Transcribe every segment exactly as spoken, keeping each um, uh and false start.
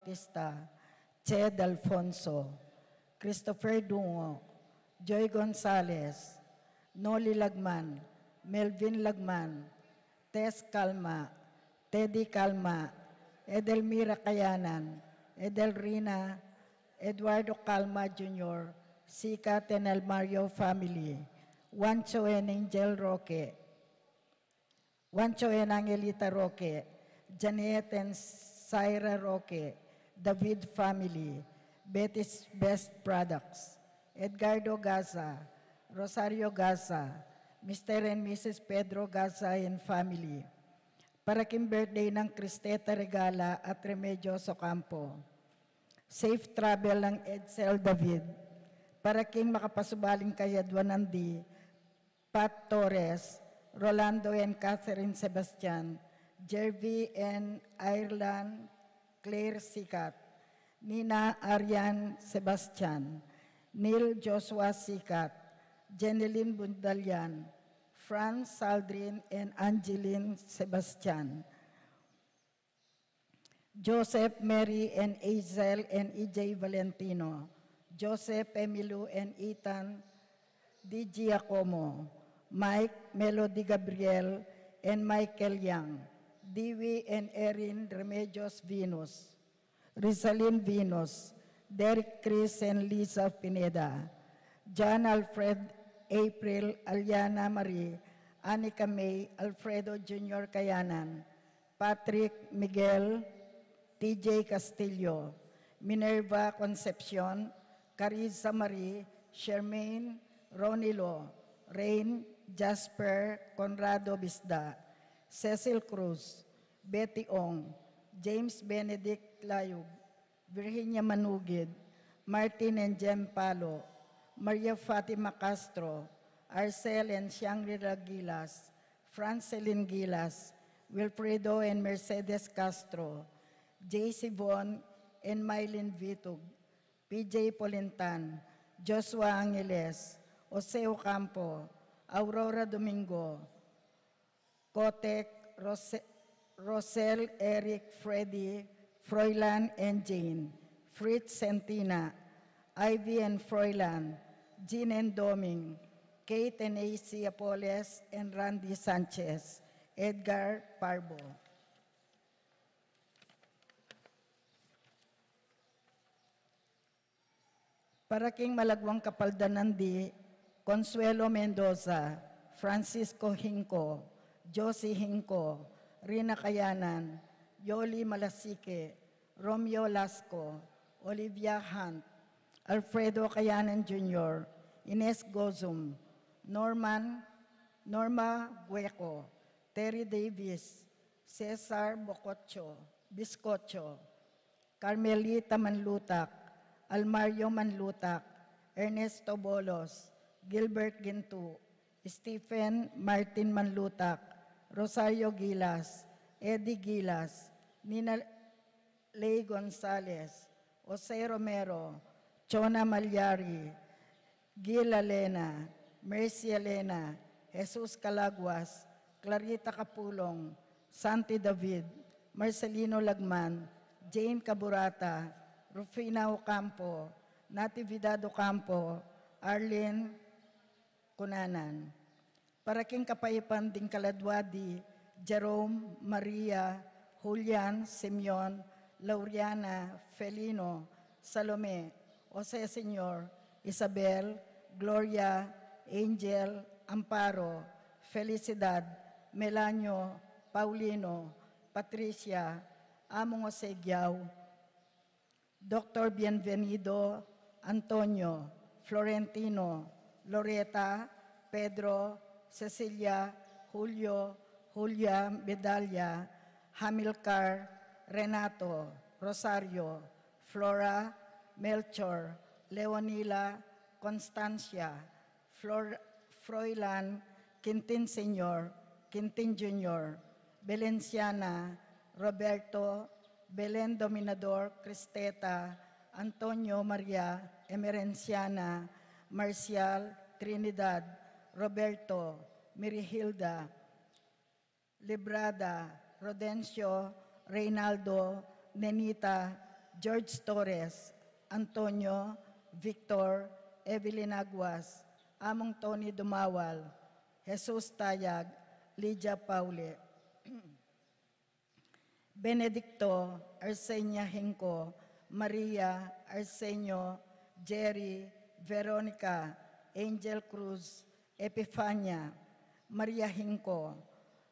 Bautista, Ched Alfonso, Christopher Dungo, Joy Gonzalez, Noli Lagman, Melvin Lagman, Tess Calma, Teddy Calma, Edelmira Kayanan, Edelrina, Eduardo Calma Junior, Sikat and El Mario family, Juancho and Angel Roque, Juancho and Angelita Roque, Janet and Syra Roque, David family, Betty's Best Products, Edgardo Gaza, Rosario Gaza, Mister and Missus Pedro Gaza and family. Para king birthday nang Cristeta Regala at Remedios Ocampo. Safe travel nang Edsel David. Para king makapasubaling kayadwanan di, Pat Torres, Rolando and Catherine Sebastian, Jervy and Ireland Claire Sikat, Nina Arian Sebastian, Neil Joshua Sikat, Jeneline Bundalian, Franz Saldrin and Angeline Sebastian, Joseph, Mary and Hazel and E J Valentino, Joseph, Emilio and Ethan Di Giacomo, Mike, Melody Gabriel and Michael Young, Dewey and Erin Remedios Venus, Rizalin Venus, Derek Chris and Lisa Pineda, John Alfred, April, Aliana Marie, Anika May, Alfredo Junior Kayanan, Patrick, Miguel, T J Castillo, Minerva Concepcion, Carissa Marie, Shermaine, Ronilo, Rain, Jasper, Conrado Bisda, Cecil Cruz, Betty Ong, James Benedict Layug, Virginia Manugid, Martin and Jem Palo, Maria Fatima Castro, Arcel and Shangri-La Gilas, Francelin Gilas, Wilfredo and Mercedes Castro, J C Von and Mylene Vitug, P J Polintan, Joshua Angeles, Jose Ocampo, Aurora Domingo, Kotek, Rose-, Rosel, Eric, Freddy, Froilan and Jane, Fritz and Tina, Ivy and Froilan, Jean and Doming, Kate and A C Apoles, and Randy Sanchez, Edgar Parbo. Para king malagwang kapaldanan di, Consuelo Mendoza, Francisco Hinco, Josie Hinco, Rina Kayanan, Yoli Malasique, Romeo Lasco, Olivia Hunt, Alfredo Kayanan Junior, Ines Gozum, Norman, Norma Gueco, Terry Davis, Cesar Bococho, Biscocho, Carmelita Manlutak, Almario Manlutak, Ernesto Bolos, Gilbert Gintu, Stephen Martin Manlutak, Rosario Gilas, Eddie Gilas, Nina Ley Gonzalez, Jose Romero, Chona Malyari, Gil Alena, Mercy Alena, Jesus Calaguas, Clarita Capulong, Santi David, Marcelino Lagman, Jane Caburata, Rufina Ocampo, Natividad Ocampo, Arlene Cunanan. Para king kapayapan ding kaladwa di Jerome, Maria, Julian, Simeon, Lauriana, Felino, Salome, Jose Senior, Isabel, Gloria, Angel, Amparo, Felicidad, Melanio, Paulino, Patricia, Among Jose Giao, Doktor Bienvenido, Antonio, Florentino, Loreta, Pedro, Cecilia, Julio, Julia, Bedalia, Hamilcar, Renato, Rosario, Flora, Melchor, Leonila, Constancia, Flor-, Froilan, Quintin Senior, Quintin Junior, Belenciana, Roberto, Belen Dominador, Cristeta, Antonio Maria, Emerenciana, Marcial, Trinidad, Roberto, Mirihilda, Librada, Rodencio, Reynaldo, Nenita, George Torres, Antonio, Victor, Evelyn Aguas, Among Tony Dumawal, Jesus Tayag, Lydia Paule, Benedicto, Arsenia Hinco, Maria, Arsenio, Jerry, Veronica, Angel Cruz, Epifania, Maria Hinco,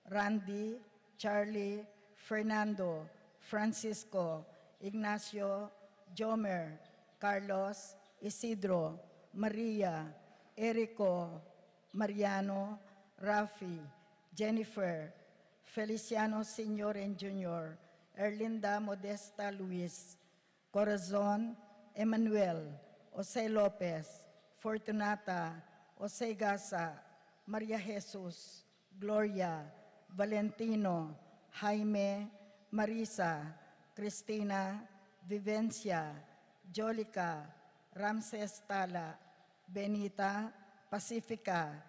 Randy, Charlie, Fernando, Francisco, Ignacio, Jomer, Carlos, Isidro, Maria, Erico, Mariano, Rafi, Jennifer, Feliciano Senior and Junior, Erlinda Modesta Luis, Corazon, Emmanuel, Jose Lopez, Fortunata, Jose Gasa, Maria Jesus, Gloria, Valentino, Jaime, Marisa, Cristina, Vivencia, Jolica, Ramses Tala, Benita, Pacifica,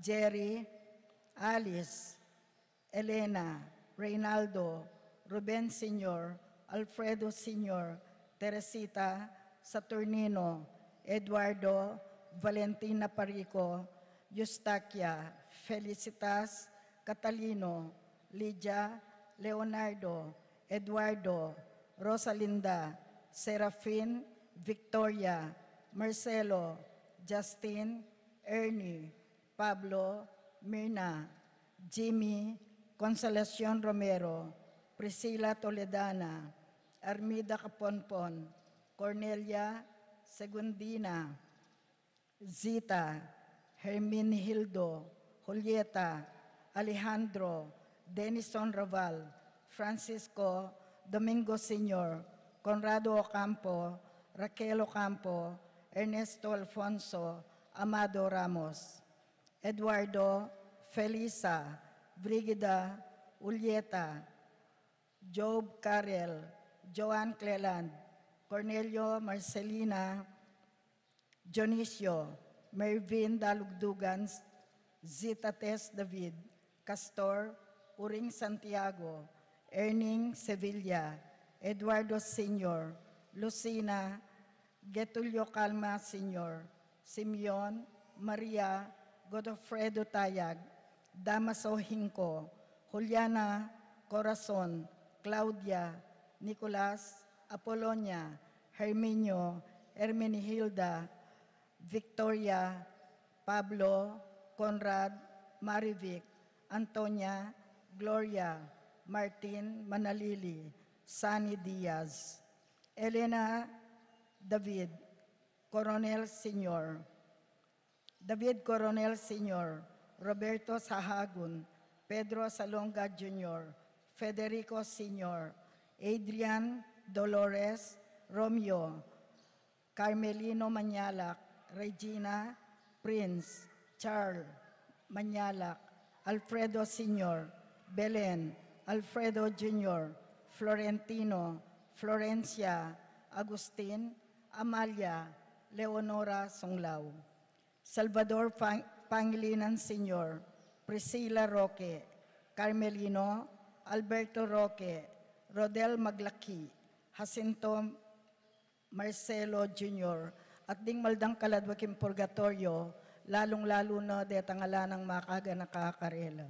Jerry, Alice, Elena, Reynaldo, Ruben Senior, Alfredo Senior, Teresita, Saturnino, Eduardo, Valentina Parico, Eustaquia, Felicitas, Catalino, Lydia, Leonardo, Eduardo, Rosalinda, Serafin, Victoria, Marcelo, Justin, Ernie, Pablo, Mirna, Jimmy, Consolacion Romero, Priscila Toledana, Armida Caponpon, Cornelia, Segundina, Zita, Herminhildo, Julieta, Alejandro, Denison Raval, Francisco, Domingo Senior, Conrado Ocampo, Raquel Ocampo, Ernesto Alfonso, Amado Ramos, Eduardo, Felisa, Brigida, Julieta, Job Carel, Joan Cleland, Cornelio, Marcelina, Dionisio, Mervin Dalugdugan, Zita Tess David, Castor, Uring Santiago, Erning Sevilla, Eduardo Senior, Lucina, Getulio Calma Senior, Simeon, Maria, Godofredo Tayag, Damaso Hinco, Juliana Corazon, Claudia, Nicolas, Apolonia, Herminio, Hermenihilda, Victoria, Pablo, Conrad, Marivic, Antonia, Gloria, Martin, Manalili, Sunny Diaz, Elena David, Coronel Senior, David Coronel Senior, Roberto Sahagun, Pedro Salonga Junior, Federico Senior, Adrian, Dolores, Romeo, Carmelino Mañalac, Regina, Prince, Charles, Mañalac, Alfredo Senior, Belen, Alfredo Junior, Florentino, Florencia, Agustin, Amalia, Leonora Sunglao, Salvador Pang-, Pangilinan Senior, Priscilla Roque, Carmelino, Alberto Roque, Rodel Maglaki, Jacinto Marcelo Junior, at ding maldang kaladwa king purgatoryo, lalung-lalu na detang ala nang makaganaka karela.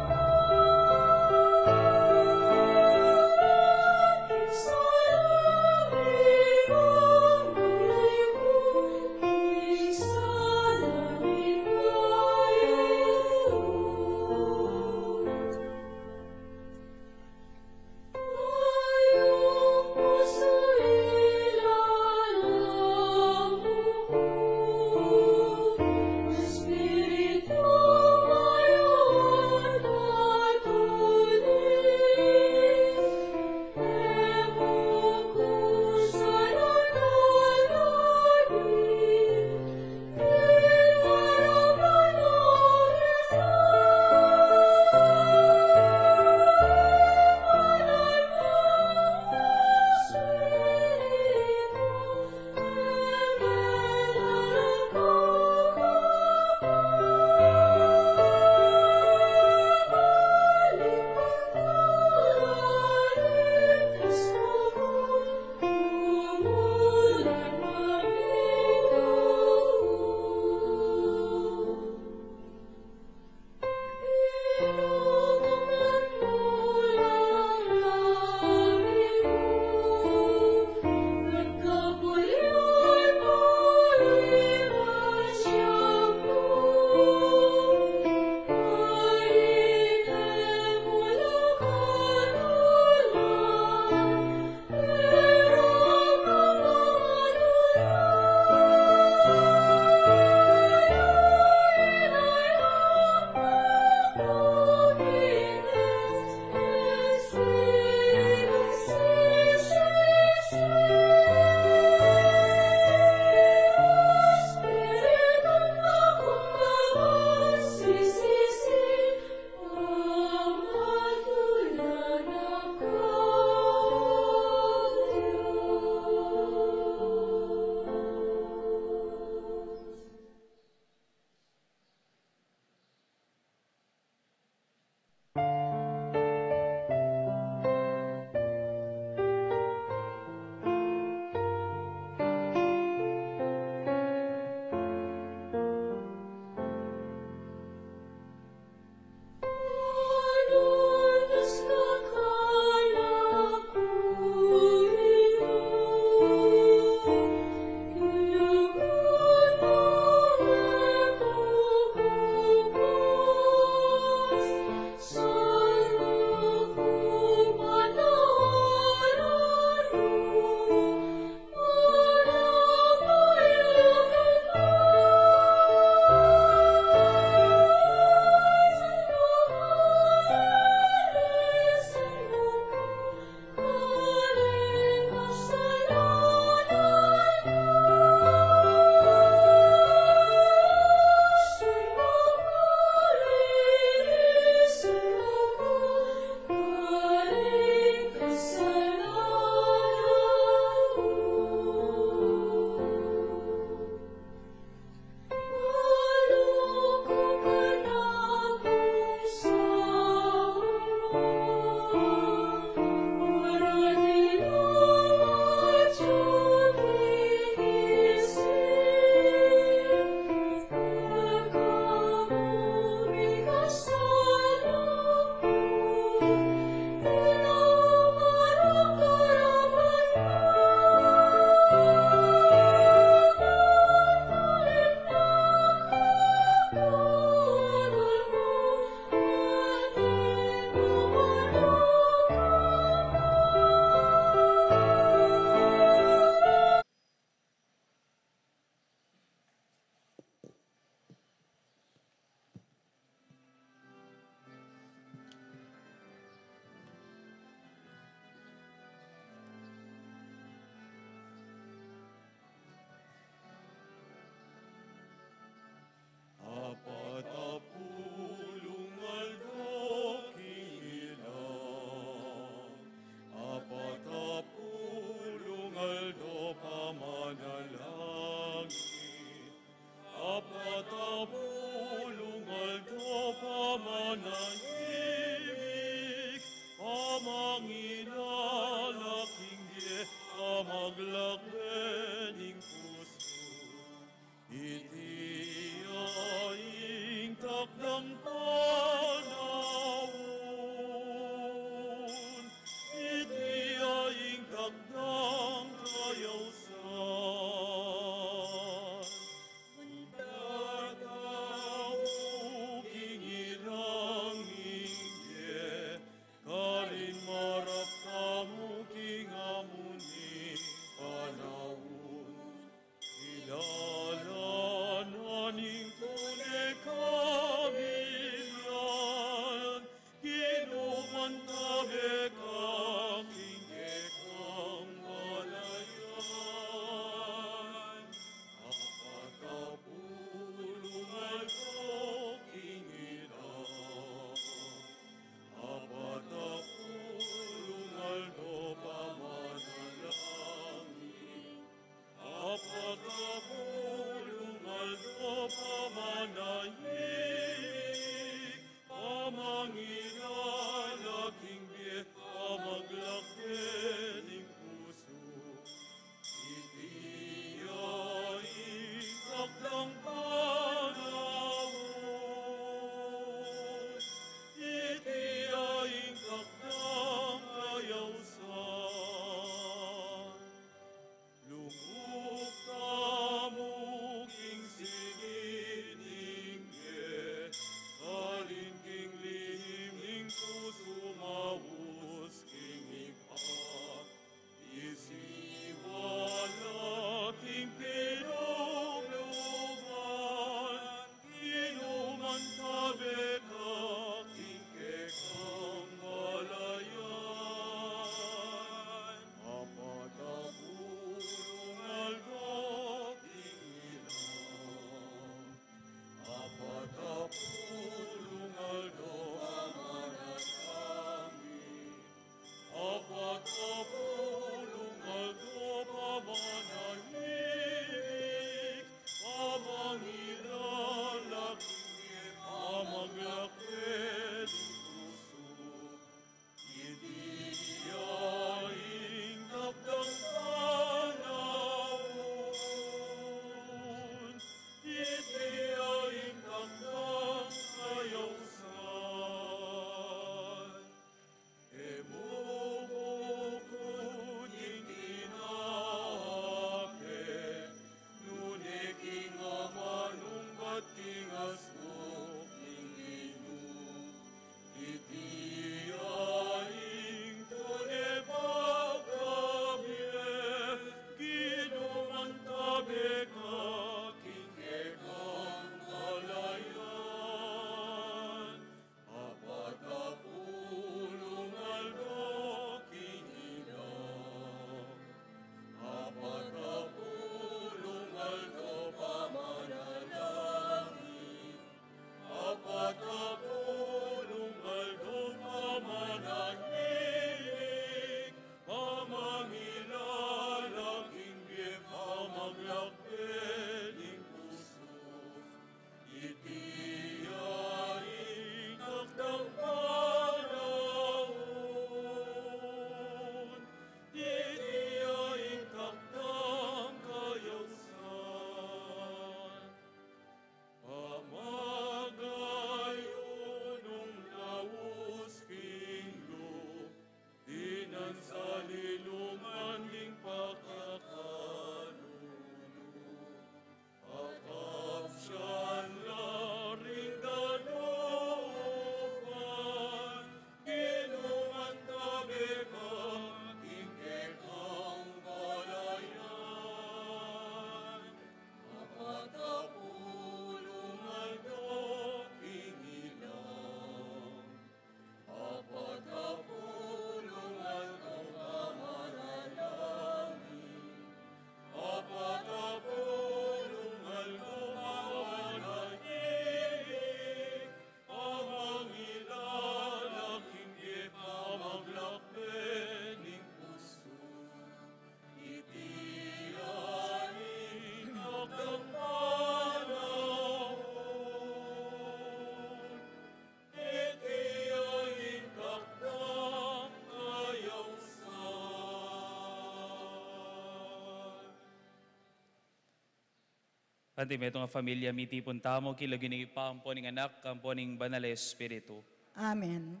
Anti metung a familia, mitipun tamu king lagyu ning Ibpa, ampo ning Anak, ampo ning Banal a Espiritu. Amen.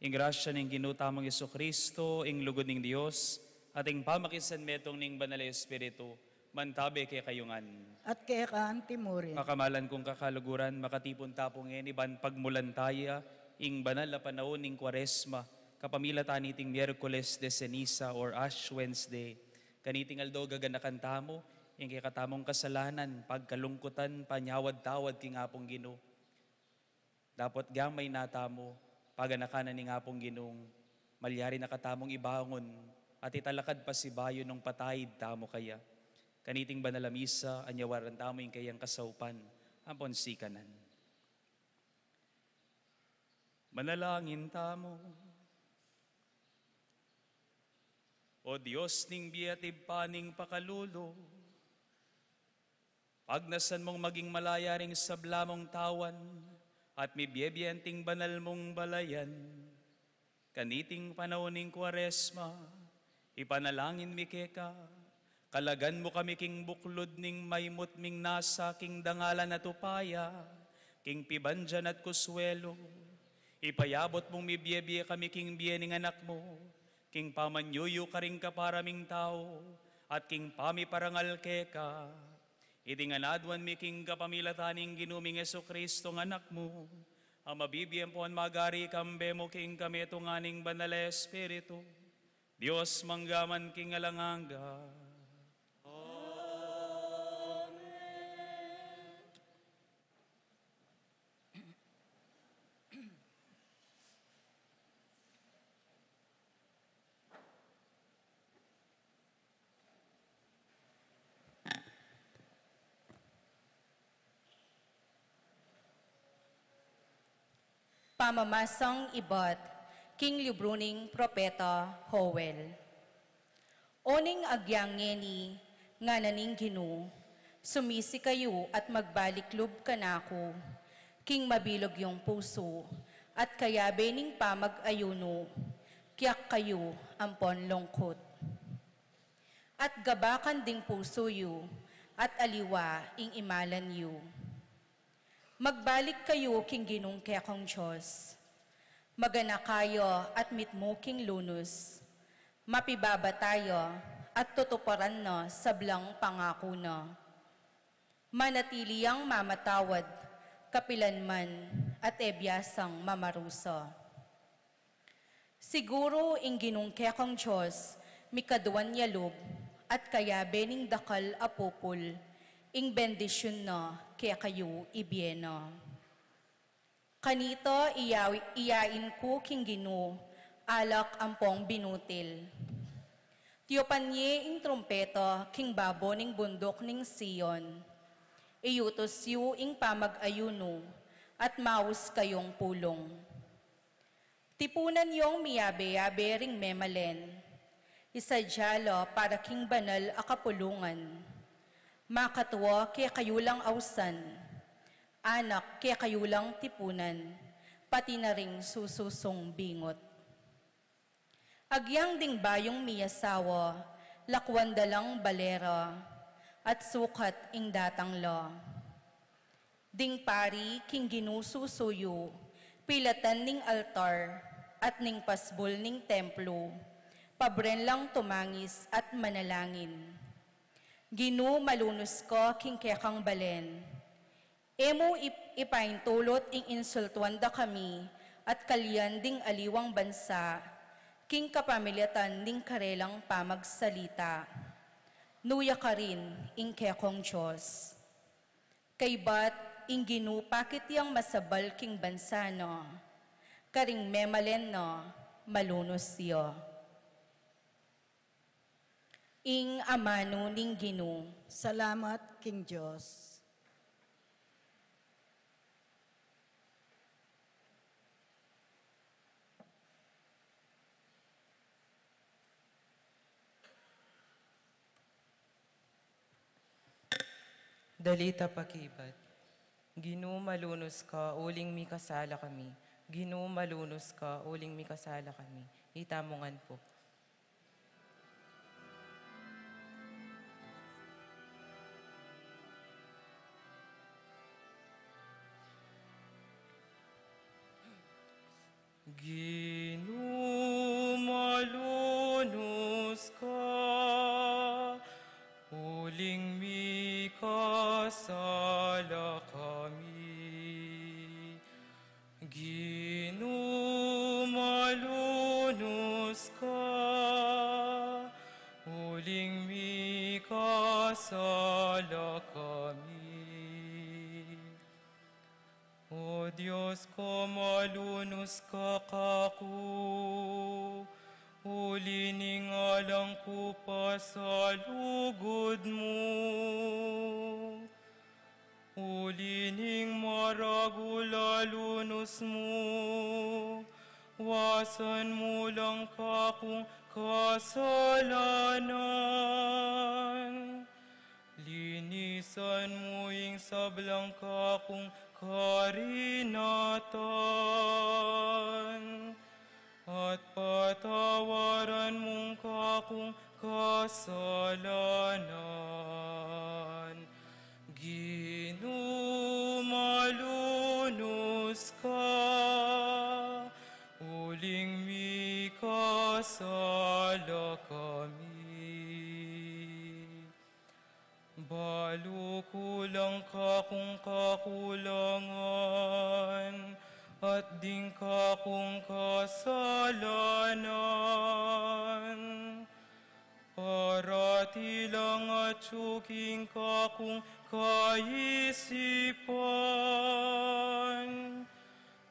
Ing grasya ning Ginu tamung Jesucristo, ing lugud ning Dios, at ing pamakisan metung ning Banal a Espiritu, mantabe kekayu ngan. At keka anti murin. Pakamalan kung kakaluguran, makatipun ta pu ngeni ban pagmulan taya ing banal a panaun ning Kuaresma, kapamilatan niting Miyerkules de Ceniza or Ash Wednesday. Kaniting aldo gaganakan tamu ing kekatamung kasalanan, pagkalungkutan, panyawad-tawad king Apung Ginu. Dapot gamay na tamu, paganakan na ning Apung Ginung malyari na katamung ibangun at italakad pasibayu nung pataid tamu kaya. Kaniting banal a misa, anyawaran tamu ing kayang kasaupan ampon sikanan. Manalangin tamu. O Dios ning bie at Ibpa ning pakalulu, pagnasan mung maging malaya ring sabla mung tawan at mibie-bie anting banal mung balayan. Kaniting panaun ning Kuaresma, ipanalangin mi keka, kalagan mu kami king buklud ning maymut ming nasa king dangalan at upaya, king pibandian at kuswelu. Ipayabut mung mibie-bie kami king bie ning Anak mu, king pamanyuyu karing kapara ming tau, at king pamiparangal keka. Iti ngan aduan mi king kapamilatan ning Ginu ming Jesucristo nga Anak mu, a mabibie ampon magari kambe mu king kametungan ning Banal a Espiritu, Dios mangga man king alang angga. Amen. Pamamasang ibat king libru ning Propeta Joel. Oning agyang ngeni, ngana ning Ginu, sumisi kayu at magbalik lub kanaku, king mabilug yung pusu, at kayabe ning pamag-ayunu, kiyak kayu ampon lungkut. At gabakan ding pusu yu, at aliwa ing imalan yu. Magbalik kayu king Ginung kekong Dios. Maganaka ya at mitmu king lunus. Mapibabata ya at tutuparan na sablang pangaku na. Manatili yang mamatawad kapilan man at e biasang mamarusa. Siguru ing Ginung kekong Dios, mikaduan ya lub, at kayabe ning dakal a pupul, ing bendisyun na kekayu ibie na. Kanita iya-, iyain ku king Ginu, alak ampong binutil. Tiyupan ye ing trumpeta king babo ning bunduk ning Sion. Iyutus yu ing pamag-ayunu, at maus kayung pulung. Tipunan yung miyabe-yabe ring memalen, isadya la para king banal a kapulungan. Makatua kekayu lang ausan, anak kekayu lang tipunan, pati na ring sususung bingut. Agyang ding bayung miyasawa, lakwan da lang balera, at sukat ing datang la. Ding pari king Ginu susuyu, pilatan ning altar at ning pasbul ning templu, pabren lang tumangis at manalangin. Ginu, malunus ka king kekang balen. E mu ip-, ipaintulut ing insultuan da kami at kalian ding aliwang bansa, king kapamilatan ning karelang pamagsalita. Nu ya karin ing kekong Dios. Kaybat ing Ginu pakit yang masabal king bansa na, karing memalen na malunus ya. Ing amanu ning Ginu. Salamat king Dios. Dalita pakibat. Ginu, malunus ka, uling mikasala kami. Ginu, malunus ka, uling mikasala kami. Itamu ngan pu. sala kami. O Dios ko, malunus ka kaku, uli ning alang ku pa sa lugud mu. Uli ning maragul a lunus mu, wasan mu lang kakung kasalanan. Linisan mu ing sablang kakung karinatan, at patawaran mung kakung kasalanan. Ginu, malunus ka, uling mikasala kami. Balu ku lang kakung kakulangan, at ding kakung kasalanan. Parati lang atyu king kakung kaisipan.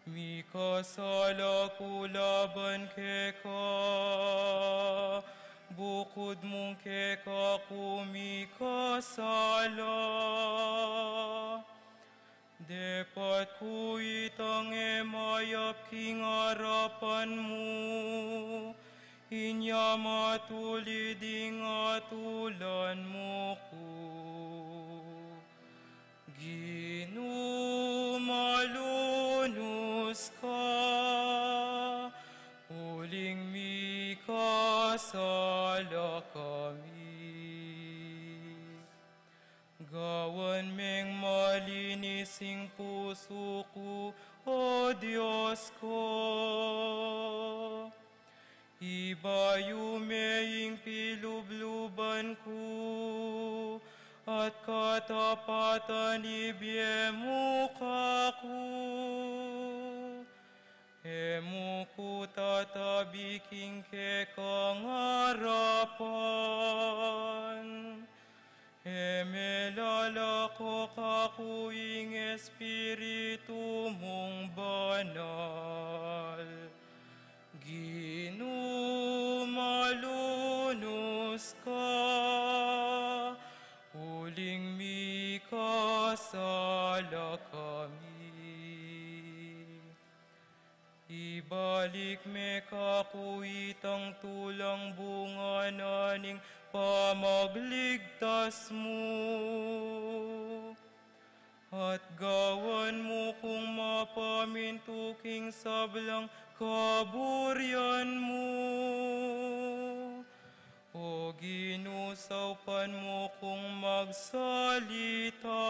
Mikasala ku laban keka, bukud mung keka ku mikasala. Depat ku itang e mayap king arapan mu, inya matulid ing atulan mu ku. Ginu, malunus ka, uling mikasala kami. Gawan meng malinis ing pusu ku, O Dios ko. Ibayu me ing pilubluban ku, at katapatan ibie mu kaku. E mu ku tatabi king kekang arapan. E me lalako kaku ing Espiritu mung Banal. Ginu, malunus ka, uling mikasala kami. Ibalik me kaku itang tulang bunga na ning pamagligtas mu. At gawan mu kung mapamintu king sablang kaburian mu. O Ginu, saupan mu kung magsalita.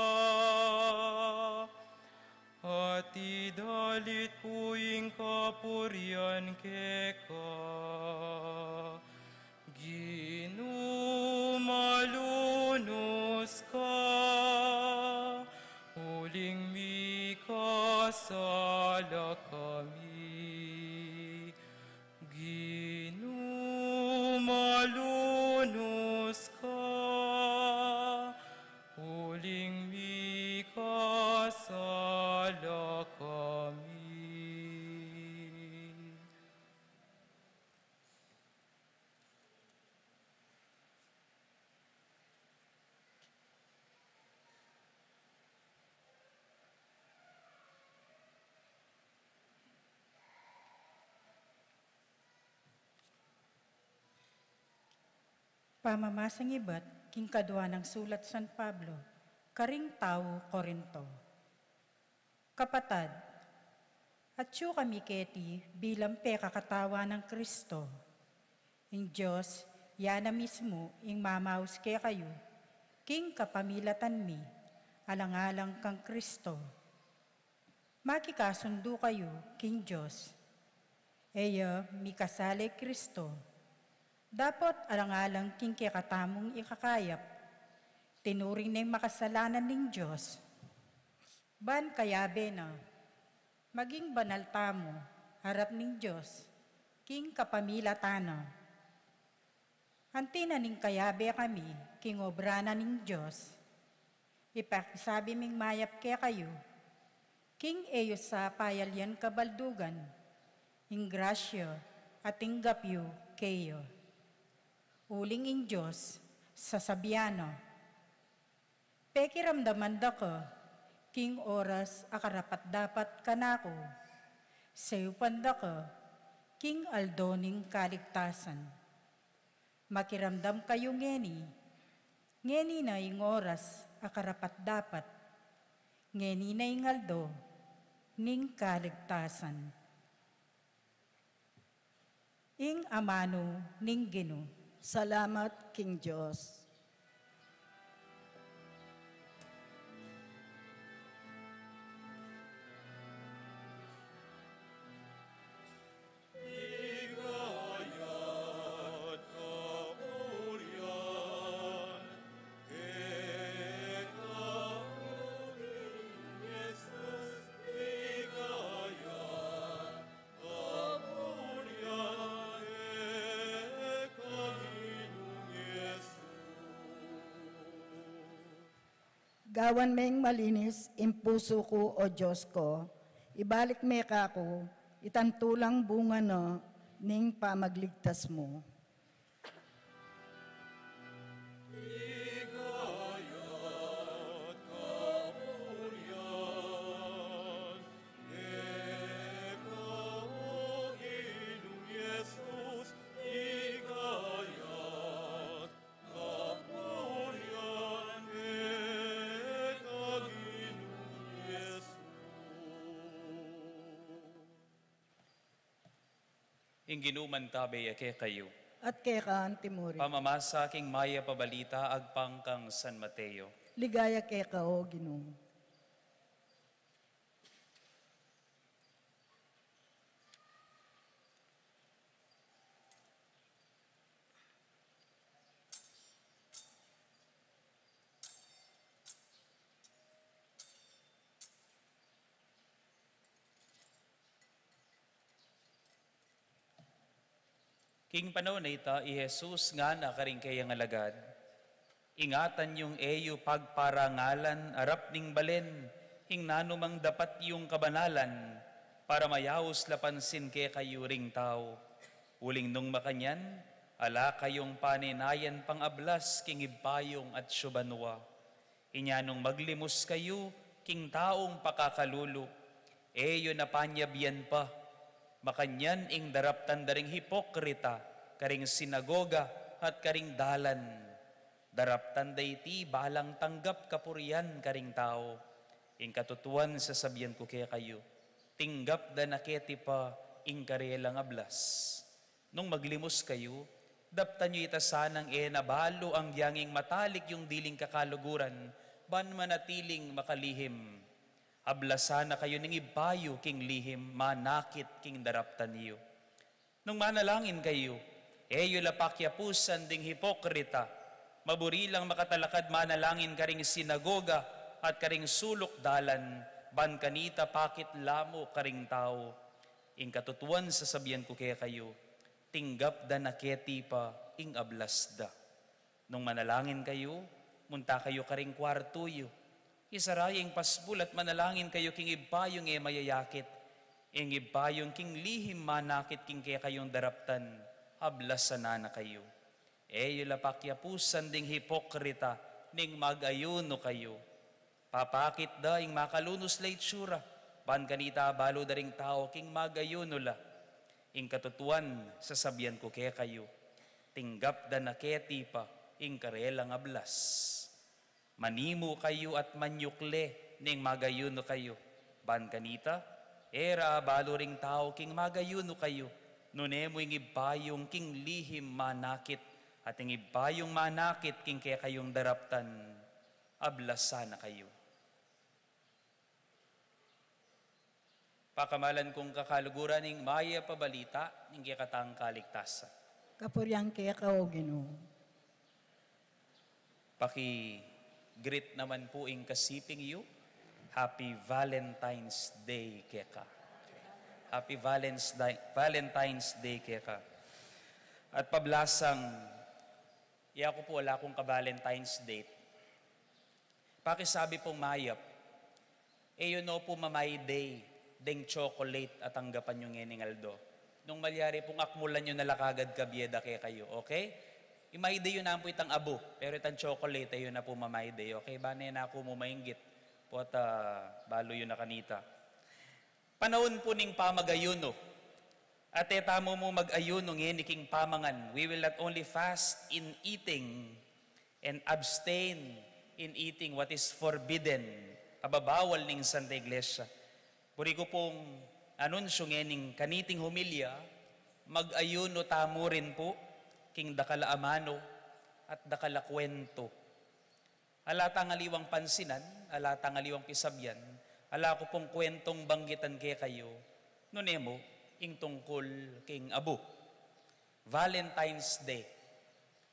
At idalit ku ing kapurian keka. Ginu, malunus ka, uling mikasala kami. Ginu, malunus ka, uling mikasala kami. Pamamasang ibat king kadua nang sulat San Pablo karing tau Corinto. Kapatad, atyu kami keti bilang pekakatawan nang Kristo. Ing Dios, ya na mismu ing mamaus kekayu king kapamilatan mi, alang-alang kang Kristo. Makikasundu kayu king Dios. E ya mikasala i Kristo. Dapot alang-alang king kekatamung ikakayap, tinuring neng makasalanan ning Dios. Ban kayabe na, maging banal tamu arap ning Dios king kapamilatan na. Anti na ning kayabe kami Ing obra na ning Dios, ipakisabi ming mayap kekayu, king e yu sa payalian kabaldugan ing grasya a tinggap yu keya. Uling ing Dios, sasabian na, pekiramdaman da ka king oras a karapat-dapat kanaku, sayupan da ka king aldo ning kaligtasan. Makiramdam kayu ngeni, ngeni na ing oras a karapat-dapat, ngeni na ing aldo ning kaligtasan. Ing amanu ning Ginu. Salamat king Dios. Gawan meng malinis ing pusu ku, O Dios ku, ibalik me kaku itang tulang bunga na ning pamagligtas mu. Ing Ginu mantabe ya kekayu. At keka antimurin. Pamamasa king mayap a balita agpang kang San Mateo. Ligaya keka, O Ginu. King panaun a ita, i Jesus ngana karing kayang alagad, ingatan yung e yu pagparangalan arap ning balen ing nanumang dapat yung kabanalan, para mayaus la pansin kekayu ring tau. Uling nung makanyan, ala kayung paninayan pang-ablas king Ibpa yung atsu banua. Inya nung maglimus kayu king taung pakakalulu, e yu na panyabian pa, makanyan ing daraptan da ring hipokrita karing sinagoga at karing dalan. Daraptan da iti balang tanggap kapurian karing tau. Ing katutuan sasabian ku kekayu, tinggap da na keti pa ing karelang ablas. Nung maglimus kayu, daptan yu ita sanang e na balu anggiyang ing matalik yung diling kakaluguran, ban manatiling makalihim. Ablasan na kayu ning Ibpa yu king lihim manakit king daraptan yu. Nung manalangin kayu, e yu la pakiapusan ding hipokrita, maburi lang makatalakad manalangin karing sinagoga at karing suluk dalan, ban kanita pakit la mu karing tau. Ing katutuan sasabian ku kekayu, tinggap da na keti pa ing ablas da. Nung manalangin kayu, munta kayu karing kuartu yu. Isara yu ing pasbul at manalangin kayu king Ibpa yung e mayayakit. Ing Ibpa yung king lihim manakit king kekayung daraptan, ablasan na na kayu. E yu la pakiapusan ding hipokrita ning mag-ayunu kayu. Papakit da ing makalunus la itsura, ban kanita balu da ring tau king mag-ayunu la. Ing katutuan sasabian ku kekayu, tinggap da na keti pa ing karelang ablas. Manimu kayu at manyukle ning mag-ayunu kayu, ban kanita e ra abalu ring tau king mag-ayunu kayu, nune mu ing Ibpa yung king lihim manakit, at ing Ibpa yung manakit king kekayung daraptan, ablasan na kayu. Pakamalan kung kakaluguran ing mayap a balita ning kekatang kaligtasan. Kapurian keka, O Ginu. Paki-greet naman pu ing kasiping yu. Happy Valentine's Day keka. Happy Valentine's Day, Valentine's Day keka. At pablasang Yaku pu ala kung ka-Valentine's date. Pakisabi pung mayap, e yu no pu ma-My Day deng chocolate a tanggapan yu ngening aldo. Nung malyari pung akmulan yu na la kagad kabie da kekayu, okay? I-My Day yu na pu itang abu, pero itang chocolate, e yu na pu ma-My Day, okay? Bane na ku mu mainggit, pota balu yu na kanita. Panaun pu ning pamag-ayuno. At e tamu mu mag-ayuno ngeni king pamangan. We will not only fast in eating and abstain in eating what is forbidden, ababawal ning Santa Iglesia. Buri ku pung anunsyu ngening kaniting homilya, mag-ayuno tamu rin pu king dakal a amanu at dakal a kuwentu. Ala tang aliwang pansinan, ala tang aliwang pisabian, ala ku pung kuwentung banggitan kekayu, nune mu ing tungkul king abu. Valentine's Day.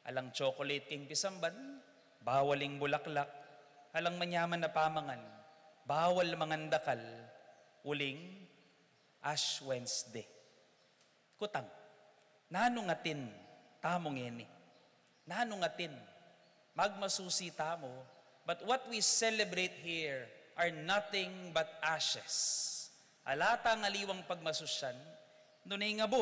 Alang chocolate king pisamban, bawal ing bulaklak, alang manyaman a pamangan, bawal mangan dakal, uling Ash Wednesday. Kutang, nanu ngan atin tamu ngeni? Nanu ngan atin? Magmasusi tamu, but what we celebrate here are nothing but ashes. Ala tang aliwang pagmasusian, nune ing abu.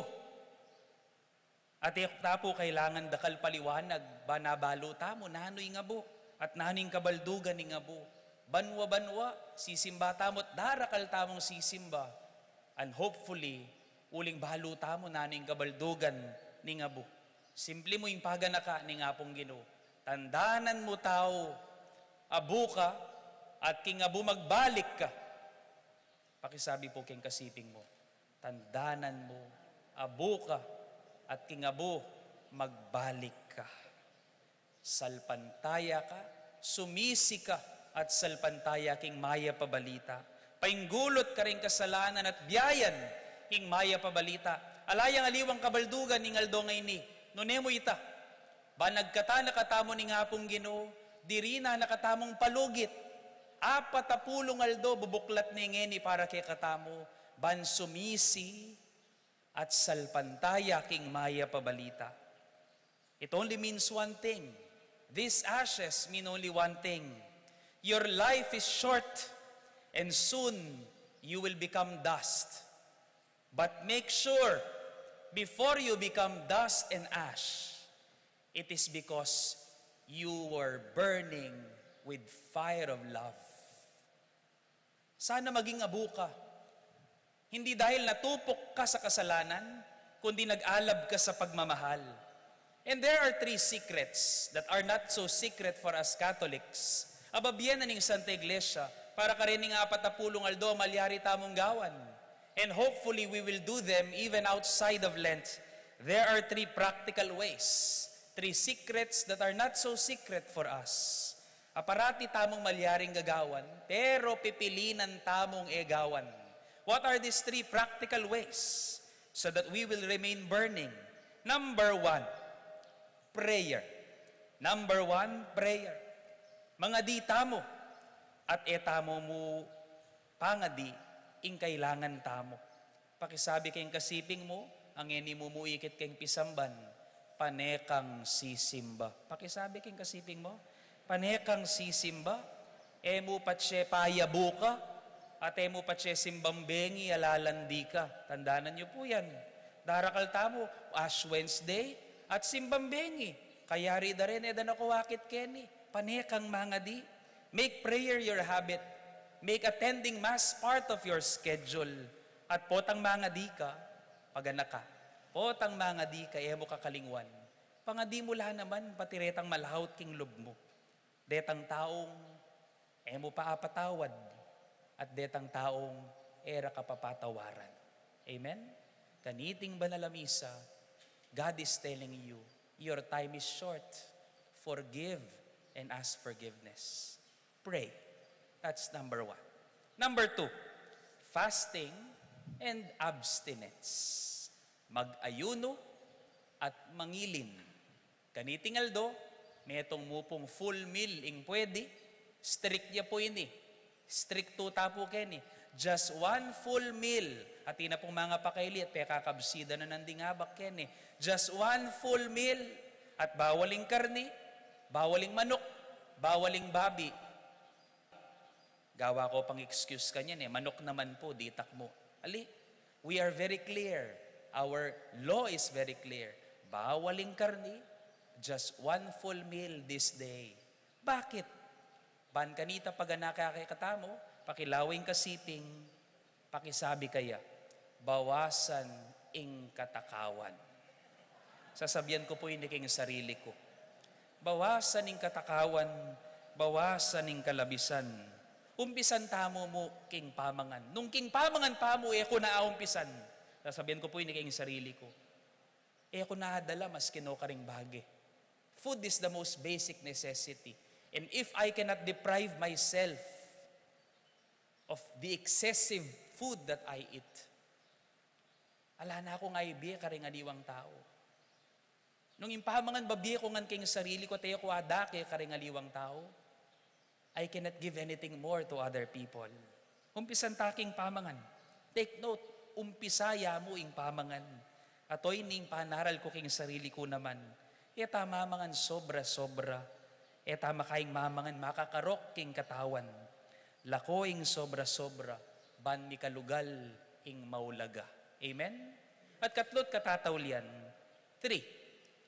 At e ta pu kailangan dakal paliwanag, ban abalu tamu nanu ing abu, at nanu ing kabaldugan ning abu. Banwa-banwa, sisimba tamu at darakal tamung sisimba. And hopefully, uling balu tamu nanu ing kabaldugan ning abu. Simpli mu ing paganaka ning Apung Ginu. Tandanan mu tau, abu ka, at king abu magbalik ka. Pakisabi pu king kasiping mu, tandanan mu, abu ka, at king abu magbalik ka. Salpantaya ka, sumisi ka, at salpantaya king mayap a balita. Painggulut ka ring kasalanan at biayan king mayap a balita. Ala yang aliwang kabaldugan ning aldo ngeni, nune mu ita? Ban agkatan na katamu ning Apung Ginu, dirinan na katamung palugit. Apat a pulung aldo bubuklat ne ngeni para kekatamu, ban sumisi at salpantaya king mayap a balita. It only means one thing. These ashes mean only one thing. Your life is short, and soon you will become dust. But make sure, before you become dust and ash, it is because you were burning with fire of love. Sana maging abu ka. Hindi dahil natupok ka sa kasalanan, kundi nag-alab ka sa pagmamahal. And there are three secrets that are not so secret for us Catholics. Ababie na ning Santa Iglesia, para karening apat a pulung aldo, malyari tamung gawan. And hopefully, we will do them even outside of Lent. There are three practical ways, three secrets that are not so secret for us. A parati tamung malyaring gagawan, pero pipilinan tamung e gawan. What are these three practical ways so that we will remain burning? Number one, prayer. Number one, prayer. Mangadi tamu, at e tamu mu pangadi ing kailangan tamu. Pakisabi king kasiping mu, a ngeni mu mu ikit king pisamban, pane kang sisimba. Pakisabi king kasiping mu, pane kang sisimba. E mu patse payabu ka, at e mu patse simbang bengi, alalandi ka. Tandanan yu pu yan. Darakal tamu, Ash Wednesday, at simbang bengi. Kayari da rin, e da na ku akit keni. Pane kang mangadi. Make prayer your habit. Make attending Mass part of your schedule. At potang mangadi ka, paganaka. Potang mangadi ka, e mu kakalingwan. Pangadi mu la naman, pati retang malahut king lub mu. Detang taung e mu pa apatawad, at detang taung e ra ka papatawaran. Amen? Kaniting banal a misa, God is telling you, your time is short. Forgive and ask forgiveness. Pray. That's number one. Number two, fasting and abstinence. Mag-ayuno at mangilin. Kaniting aldo, metung mu pung full meal ing pwede, strict ya pu ini. Strict tu ta pu keni. Just one full meal. Atin na pung mangapakaili at pekakabsidan na nanding abak keni. Just one full meal. At bawal ing karni, bawal ing manok, bawal ing babi. Gawa ko pang excuse kanyan e, manok naman po, ditak mu. Ali, we are very clear. Our law is very clear. Bawal ing karni, just one full meal this day. Bakit? Ban kanita paganaka kekatamu, pakilawen kasiping, pakisabi kaya, bawasan ing katakawan. Sasabian ku pu ini king sarili ku. Bawasan ing katakawan, bawasan ing kalabisan. Umpisan tamu mu king pamangan. Nung king pamangan pa mu, e ku na aumpisan. Sasabian ku pu ini king sarili ku. E ku na adala maski no karing bage. Food is the most basic necessity. And if I cannot deprive myself of the excessive food that I eat, ala na kung ibie karing aliwang tau. Nung ing pamangan babie ku ngan king sarili ku, e ku adake karing aliwang tau, I cannot give anything more to other people. Umpisan ta king pamangan. Take note, umpisa ya mu ing pamangan. At oy ning panaral ku king sarili ku naman. E ta mamangan sobra-sobra. E ta makaing mamangan makakarok king katawan. Lako ing sobra-sobra, ban mikalugal ing maulaga. Amen? At katlu't katataulian, three,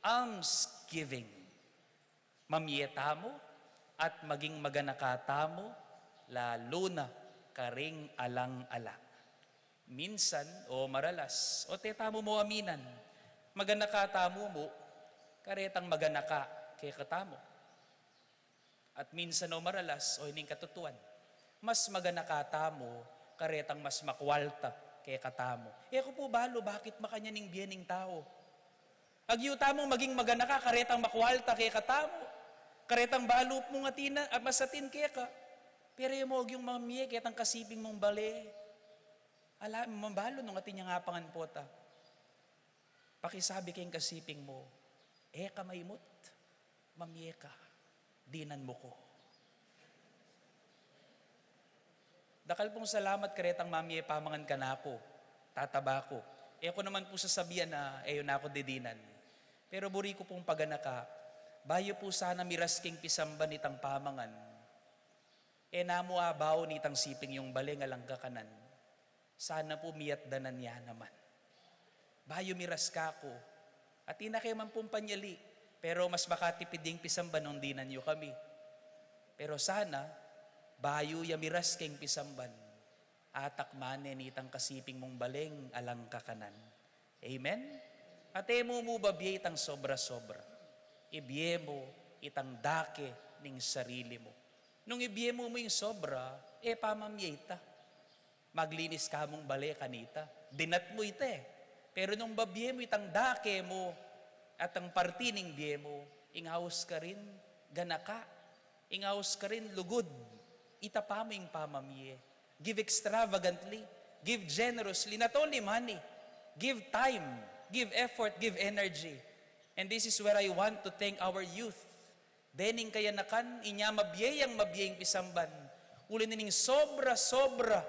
almsgiving. Mamie tamu at maging maganaka tamu, lalu na karing alang-ala. Minsan o maralas, o te tamu mu aminan, maganaka tamu mu karetang maganaka kekatamu. At minsan o maralas, o ining katutuan, mas maganaka tamu karetang mas makwalta kekatamu. E ku pu balu bakit makanyan ing bie ning tau. Agyu tamung maging maganaka karetang makwalta kekatamu, karetang balu mung atin, a, mas atin keka. Pero e mu agyung mamie ketang kasiping mung bale. Ala, mabalu nung atin yang apangan pota. Pakisabi keng kasiping mu, e ka maimut, mamie ka, dinan mu ku. Dakal pung salamat karetang mamie pamangan kanaku, tataba ku. E ku naman pu sasabian a e yu na ku didinan. Pero buri ku pung paganaka, bayu pu sana miras keng pisamban itang pamangan, e na mu abaun itang siping yung bale alang kakanan. Sana pu miyatdanan ya naman. Bayu miras kaku. Atin na ke man pung panyali, pero mas makatipid ing pisamban nung dinan yu kami. Pero sana, bayu ya miras keng pisamban, atakman ne nitang kasiping mung bale alang kakanan. Amen? At e mu mu babie itang sobra-sobra. Ibie mu itang dake ning sarili mu. Nung ibie mu mu ing sobra, e pamamie ita. Maglinis ka mung bale kanita. Dinat mu ita e. Pero nung babie mu itang dake mu at ang parti ning bie mu, ing aus karin ganaka, ing aus karin lugud, ita pa mu ing pamamie. Give extravagantly, give generously, not only money, give time, give effort, give energy. And this is where I want to thank our youth. Dening kayanakan, inya mabie yang mabie ing pisamban. Uli na ning sobra-sobra.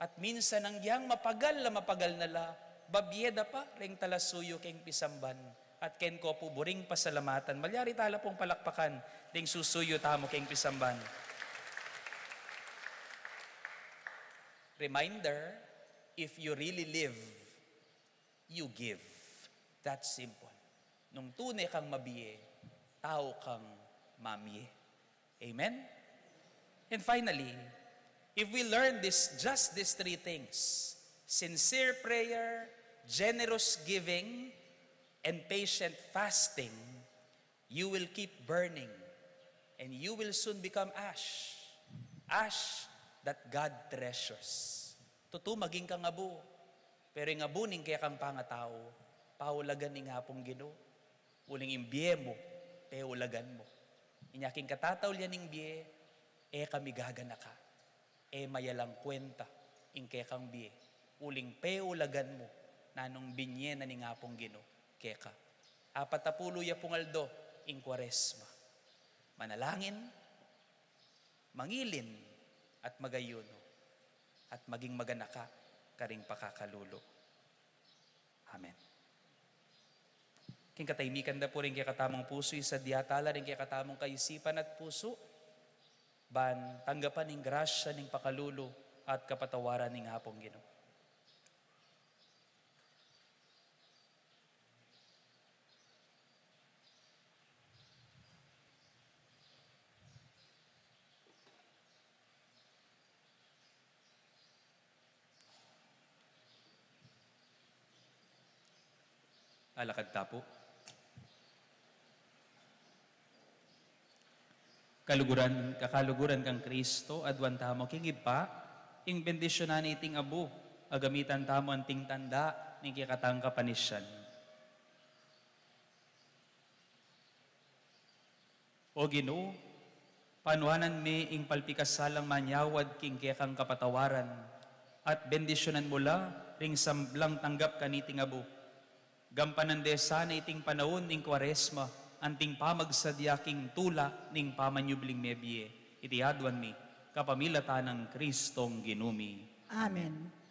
At minsan, agyang mapagal a mapagal na la, babie da pa reng talasuyu keng pisamban. At ken ko pu buring pasalamatan. Malyari tala pung palakpakan ding susuyu tamu keng pisamban. Reminder, if you really live, you give. That simple. Nung tune kang mabie, tau kang mamie. Amen? And finally, if we learn this, just these three things, sincere prayer, generous giving, and patient fasting, you will keep burning, and you will soon become ash. Ash that God treasures. Tutu, maging kang abu. Pero ing abu ning kekang pangatau, paulagan ning Apung Ginu. Uling ing bie mu, peulagan mu. Inya king katataulian ning bie, e ka migaganaka. E mayalang kwenta ing kekang bie. Uling peulagan mu nanung binie na ning Apung Ginu keka. Apat a pulu ya pung aldo ing Kuaresma. Manalangin, mangilin, at magayuno, at maging maganaka karing pakakalulu. Amen. King katahimikan da pu ring kekatamung pusu, isadya tala ring kekatamung kaisipan at pusu, ban tanggapan ing grasya ning pakalulu at kapatawaran ning Apung Ginu. Alakad ta pu. Kaluguran, kakaluguran kang Kristo, aduan tamu king Ibpa, ing bendisyunan na iting abu, agamitan tamu anting tanda ning kekatang kapanisian. O Ginu, panuanan me ing palpikasalang manyawad king kekang kapatawaran, at bendisyunan mu la ring sablang tanggap kaniting abu. Gampanan de sana iting panaun ning Kuaresma, anting pamagsadya king tula ning pamanyubling mebie. Iti aduan mi, kapamilatan nang Kristong Ginu mi. Amen.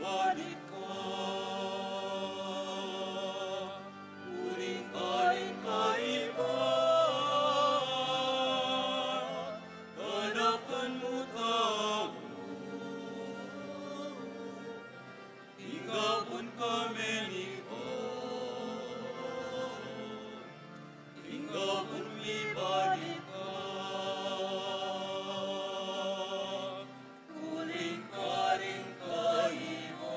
Balik ka, uling karing kaiba, ganakan mu tamu, tinggapun kami ni Iban, tinggapun mi balik ka, uling karing kaiba.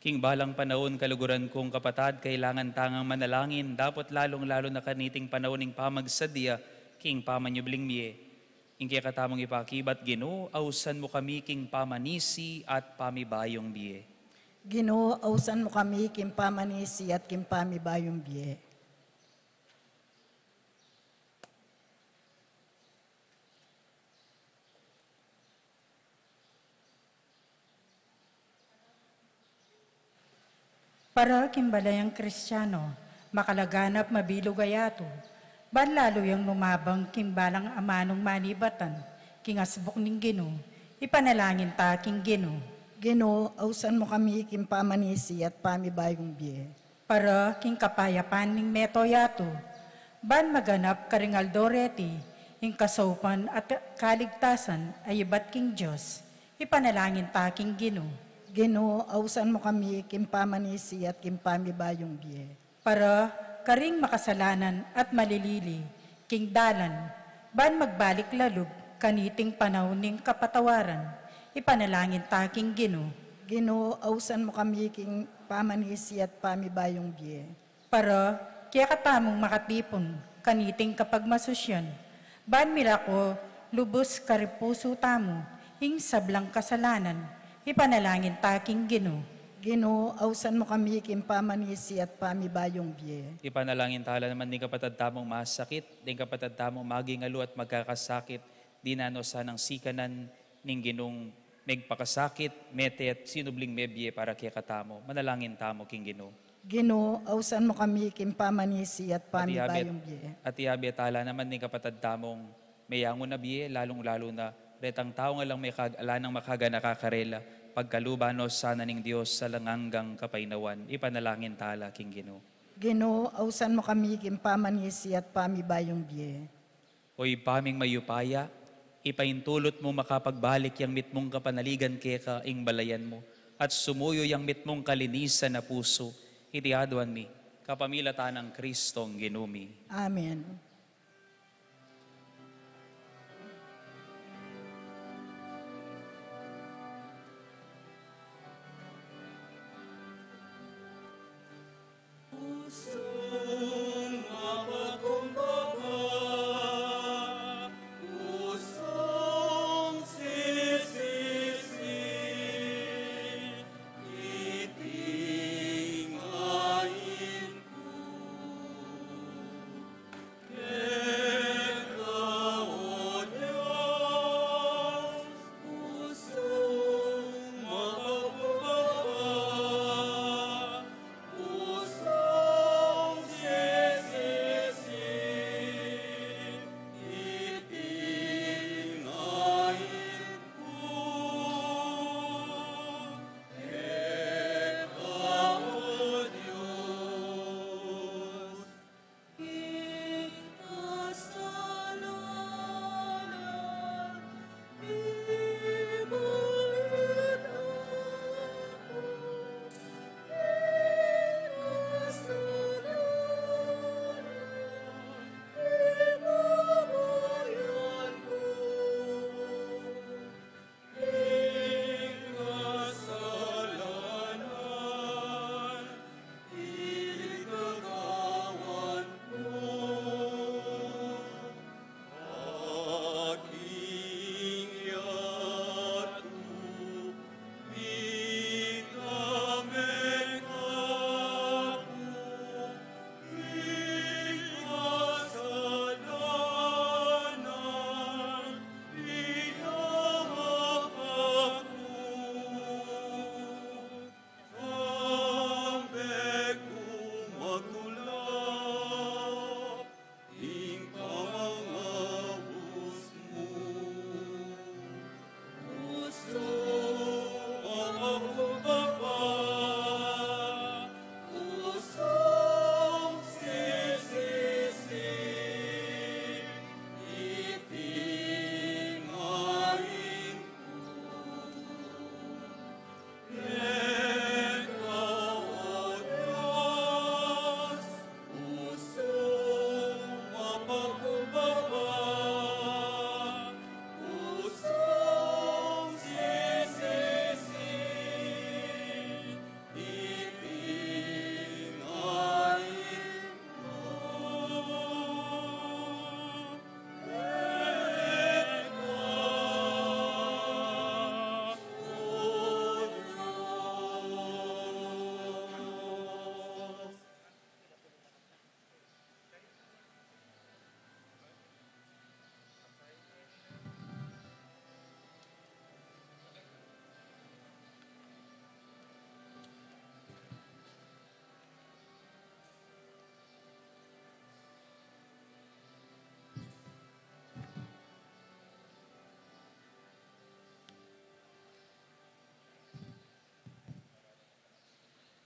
King balang panaun, kaluguran kung kapatad, kailangan tang manalangin, dapot lalung-lalu na kaniting panaun ning pamagsadya king pamanyubling mie. Ing kekatamung ipakibat, Ginu, ausan mu kami king pamanisi at pamibayung bie. Ginu, ausan mu kami king pamanisi at king pamibayung bie. Para king balayang Kristiano, makalaganap mabilug a yatu, ban lalu yang lumabang king balang amanung manibatan king asbuk ning Ginu, ipanalangin ta king Ginu. Ginu, ausan mu kami king pamanisi at pamibayung bie. Para king kapayapan ning meto yatu, ban maganap karing aldo reti ing kasaupan at kaligtasan a ibat king Dios, ipanalangin ta king Ginu. Ginu, ausan mu kami king pamanisi at king pamibayung bie. Para karing makasalanan at malilili king dalan, ban magbalik lalub kaniting panaun ning kapatawaran, ipanalangin ta king Ginu. Ginu, ausan mu kami king pamanisi at pamibayung bie. Para kekatamung makatipun kaniting kapagmasusyan, ban milako lubus karing pusu tamu ing sablang kasalanan, ipanalangin ta king Ginu. Ginu, ausan mu kami king pamanisi at pamibayung bie. Ipanalangin ta la naman ding kapatad tamung masakit, ding kapatad tamung maging alu at magkakasakit, dinan no sanang sikanan ning Ginung megpakasakit, mete at sinubling mebie para kekatamu. Manalangin tamu king Ginu. Ginu, ausan mu kami king pamanisi at pamibayung bie. At iyabe ta la naman ding kapatad tamung meyangu na bie, lalung-lalu na retang taung alang mekag-, ala nang makaganaka karela, pagkaluban no sana ning Dios a alang anggang kapaynawan, ipanalangin ta la king Ginu. Ginu, ausan mu kami king pamanisi at pamibayung bie. O Ibpa ming mayupaya, ipaintulut mu makapagbalik yang mitmung kapanaligan keka ing balayan mu, at sumuyu yang mitmung kalinisan a pusu, iti aduan mi, kapamilatan nang Kristong Ginu mi. Amen. Pusung mapakumbaba, pusung sisisi, iti ngain ku.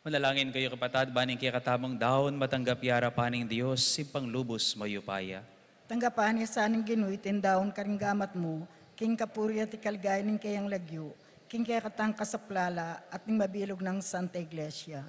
Manalangin kayu, kapatad, ban ing kekatamung daun matanggap ya arapan ning Dios, Ibpang lubus mayupaya. Tanggapan na sa ning Ginu iting daun karing gamat mu, king kapurian at ikaligaya ning keyang lagyu, king kekatang kasaplalan at ning mabilug nang Santa Iglesia.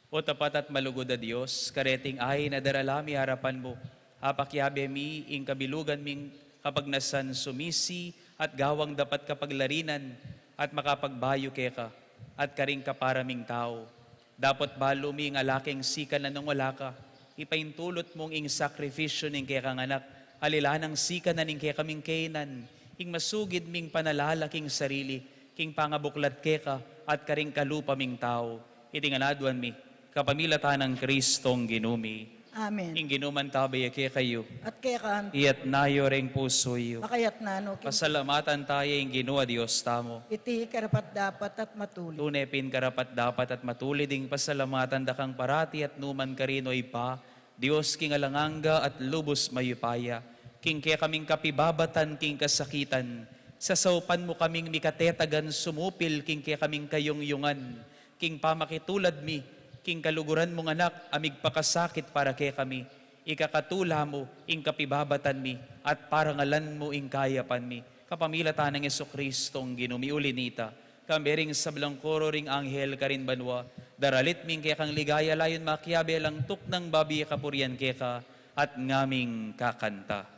O tapat at malugud a Dios, kareting ain a darala mi arapan mu, apakiabe mi ing kabilugan ming kapagnasan sumisi at gawang dapat kapaglarinan at makapagbayu keka at karing kapara ming tau. Dapot balu mi ing ala keng sikanan nung wala ka, ipaintulut mung ing sakrifisyu ning kekang Anak, alilan nang sikanan ning kekaming kainan, ing masugid ming panalala king sarili, king pangabuklat keka at karing kalupa ming tau. Iti ngan aduan mi kapamilatan nang Kristong Ginu mi. Amen. Ing Ginu mantabe ya kekayu. At keka naman. Iyatas yu ring pusu yu. Makayatas na no king. Pasalamatan taya ing Ginu a Dios tamu. Iti karapat-dapat at matulid. Tune pin karapat-dapat at matulid ing pasalamatan da kang parati at nukarin man, O Ibpa, Dios king alang angga at lubus mayupaya, king kekaming kapibabatan king kasakitan, sasaupan mu kaming mikatetagan sumupil king kekaming kayungyungan, king pamakitulad mi king kaluguran mung Anak a migpakasakit para kekami, ikakatula mu ing kapibabatan mi at parangalan mu ing kayapan mi. Kapamilatan nang Jesucristong Ginu mi. Uli na nita, kambe ring sablang koro ring anghel karin banua, daralit mi ing kekang ligaya, layun makiabe alang tuknang babie kapurian keka at ngaming kakanta.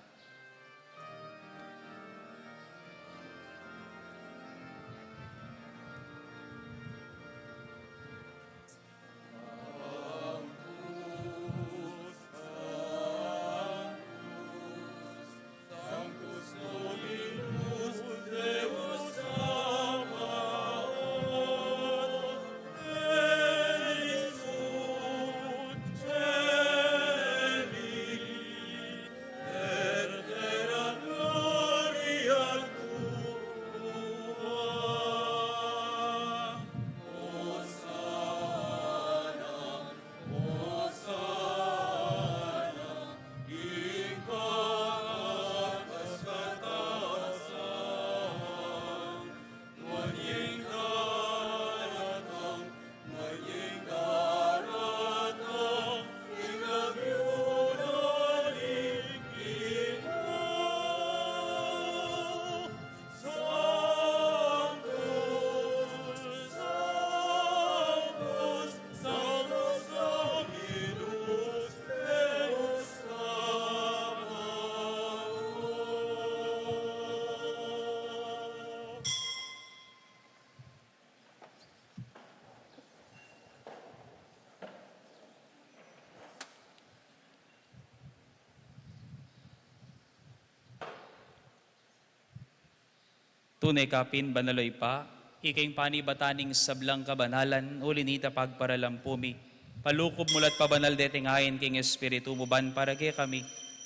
Tune ka pin banal, O Ibpa, ika ing panibatan ning sablang kabanalan, uli na nita pagparalampu mi, palukuban mu la't pabanal deting ain king Espiritu mu, ban para kekami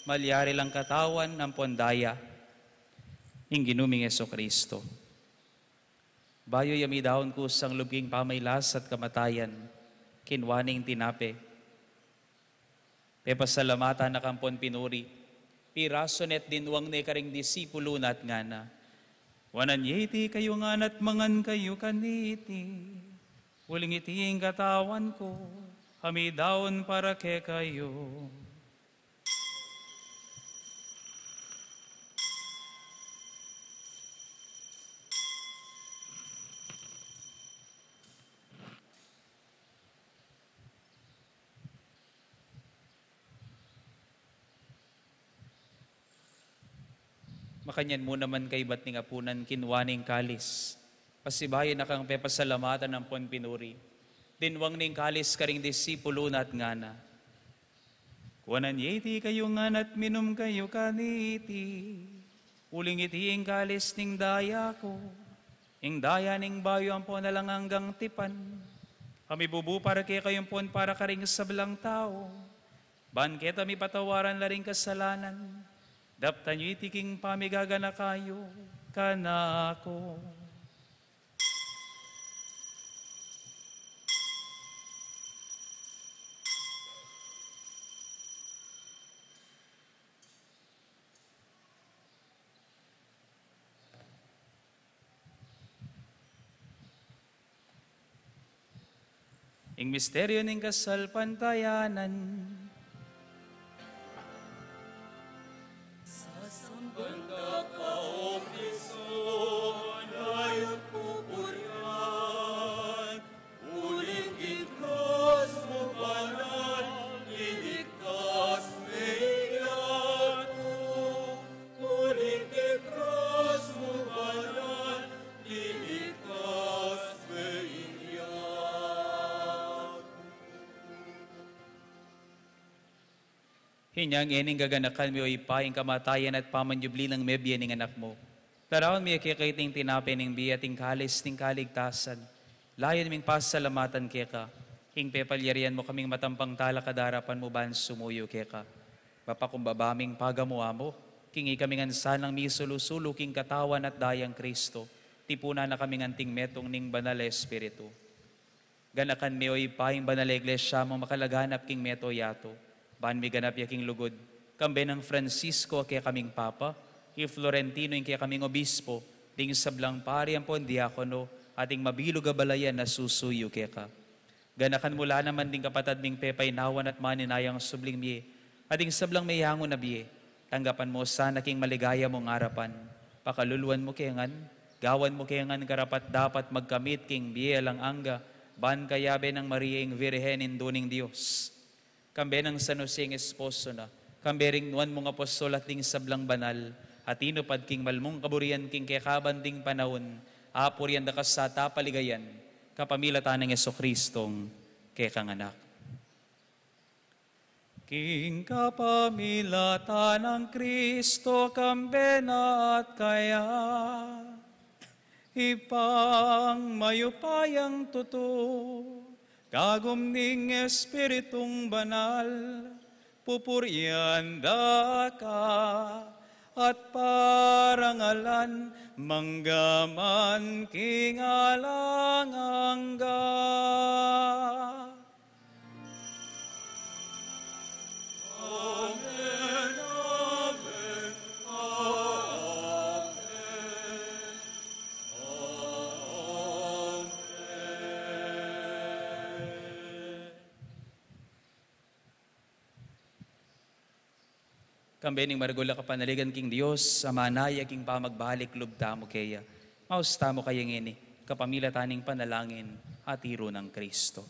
malyari lang katawan ampon daya ning Ginu ming Jesucristo. Bayu ya midaun kusang lub king pamailas at kamatayan, kinua ne ing tinape, pepasalamatan na ka ampon pinuri, pirasu ne't dinwang ne karing disipulu na at ngana: Kuanan ye iti kayu ngan at mangan kayu kaniti, uling iti ing katawan ku, a midaun para kekayu. Makanyan mu naman kaybat ning apunan, kinua ne ing kalis, pasibayu na kang pepasalamatan ampon pinuri, dinwang ne ing kalis karing disipulu na at ngana: Kuanan ye iti kayu ngan at minum kayu kaniti, uling iti ing kalis ning daya ku, ing daya ning bayu ampon alang anggang tipan, a mibubu para kekayu ampon para karing sablang tau, ban keta mipatawaran la ring kasalanan. Daptan yu iti king pamigaganaka yu kanaku. Ing misteryu ning kasalpantayanan. Sasamban da ka, O Kristo, layun pupurian, uling king krus mu banal, liligtas me ing yatu. Uling king krus mu banal, liligtas me ing yatu. Inya ngeni gaganakan mi, O Ibpa, ing kamatayan at pamanyubli nang mebie ning Anak mu. Larawan mi keka iting tinape ning bie at ing kalis ning kaligtasan. Layun ming pasalamatan keka ing pepalyarian mu kaming matampang talakad king arapan mu ban sumuyu keka. Mapakumbaba ming pagamu-amu king ikami ngan sanang misulu-sulu king katawan at dayang Kristo. Tipunan na kaming anting metung ning Banal a Espiritu. Ganakan me, O Ibpa, ing Banal a Iglesia mu makalaganap king mabilug a yatu, ban miganap ya king lugud, kambe nang Francisco a kekaming Papa, i Florentino ing kekaming Obispo, ding sablang pari ampon diakono, at ing mabilug a balayan a susuyu keka. Ganakan mu la naman ding kapatad ming pepainawan at maninayang subling mie, at ding sablang meyangu na bie, tanggapan mu sana king maligaya mung arapan. Pakaluluan mu ke ngan, gawan mu ke ngan karapat-dapat magkamit king bie alang angga, ban kayabe nang Maria ing Virgen, Indu ning Dios, kambe nang San Jose ing esposo na, kambe ring nuan mung apostol at ding sablang banal a tinupad king mal mung kaburian king kekabang ding panaun, apurian da ka sa at apaligayan, kapamilatan nang Jesucristong kekang Anak. King kapamilatan nang Kristo, kambe na at kaya, Ibpang mayupayang tutu, kagum ning Espiritung Banal, pupurian da ka at parangalan mangga man king alang angga. Amen, amen, amen, amen. Kambe ning maragul a kapanaligan king Dios, a manaya king pamagbalik lub tamu keya. Maus tamu kaya ngeni, kapamilatan ning panalangin a tiru nang Kristo.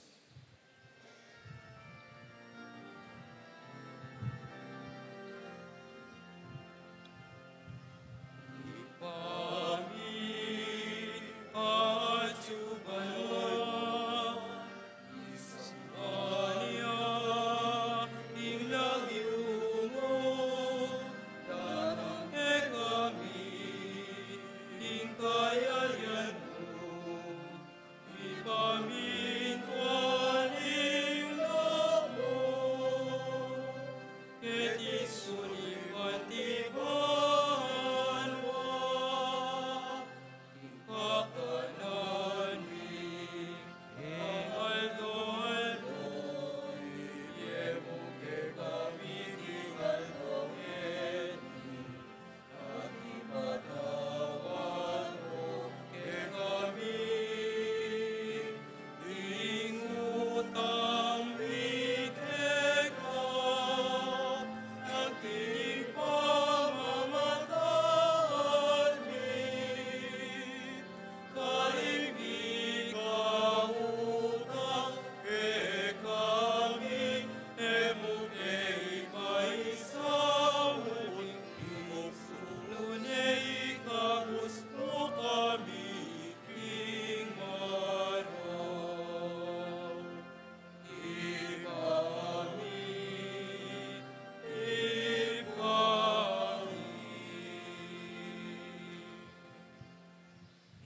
Ipamintuan ing lub mu, keti sulip anti banua, ing kakanan mi king aldo-aldo, ibie mu kekami king aldo ngeni,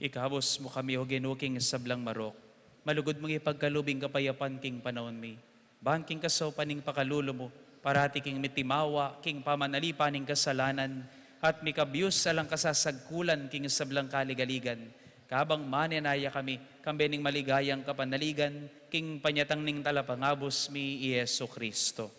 Ikabus mu kami, O Ginu, king sablang marok. Malugud mung ipagkalub ing kapayapan king panaun mi. Ban king kasaupan ning pakalulu mu, parati kaming mitimawa king pamanalipan ning kasalanan, at mikabius alang kasasagkulan king sablang kaligaligan. Kabang manenaya kami, kambe ning maligayang kapanaligan, king panyatang ning Talapangabus mi, i Jesu Cristo.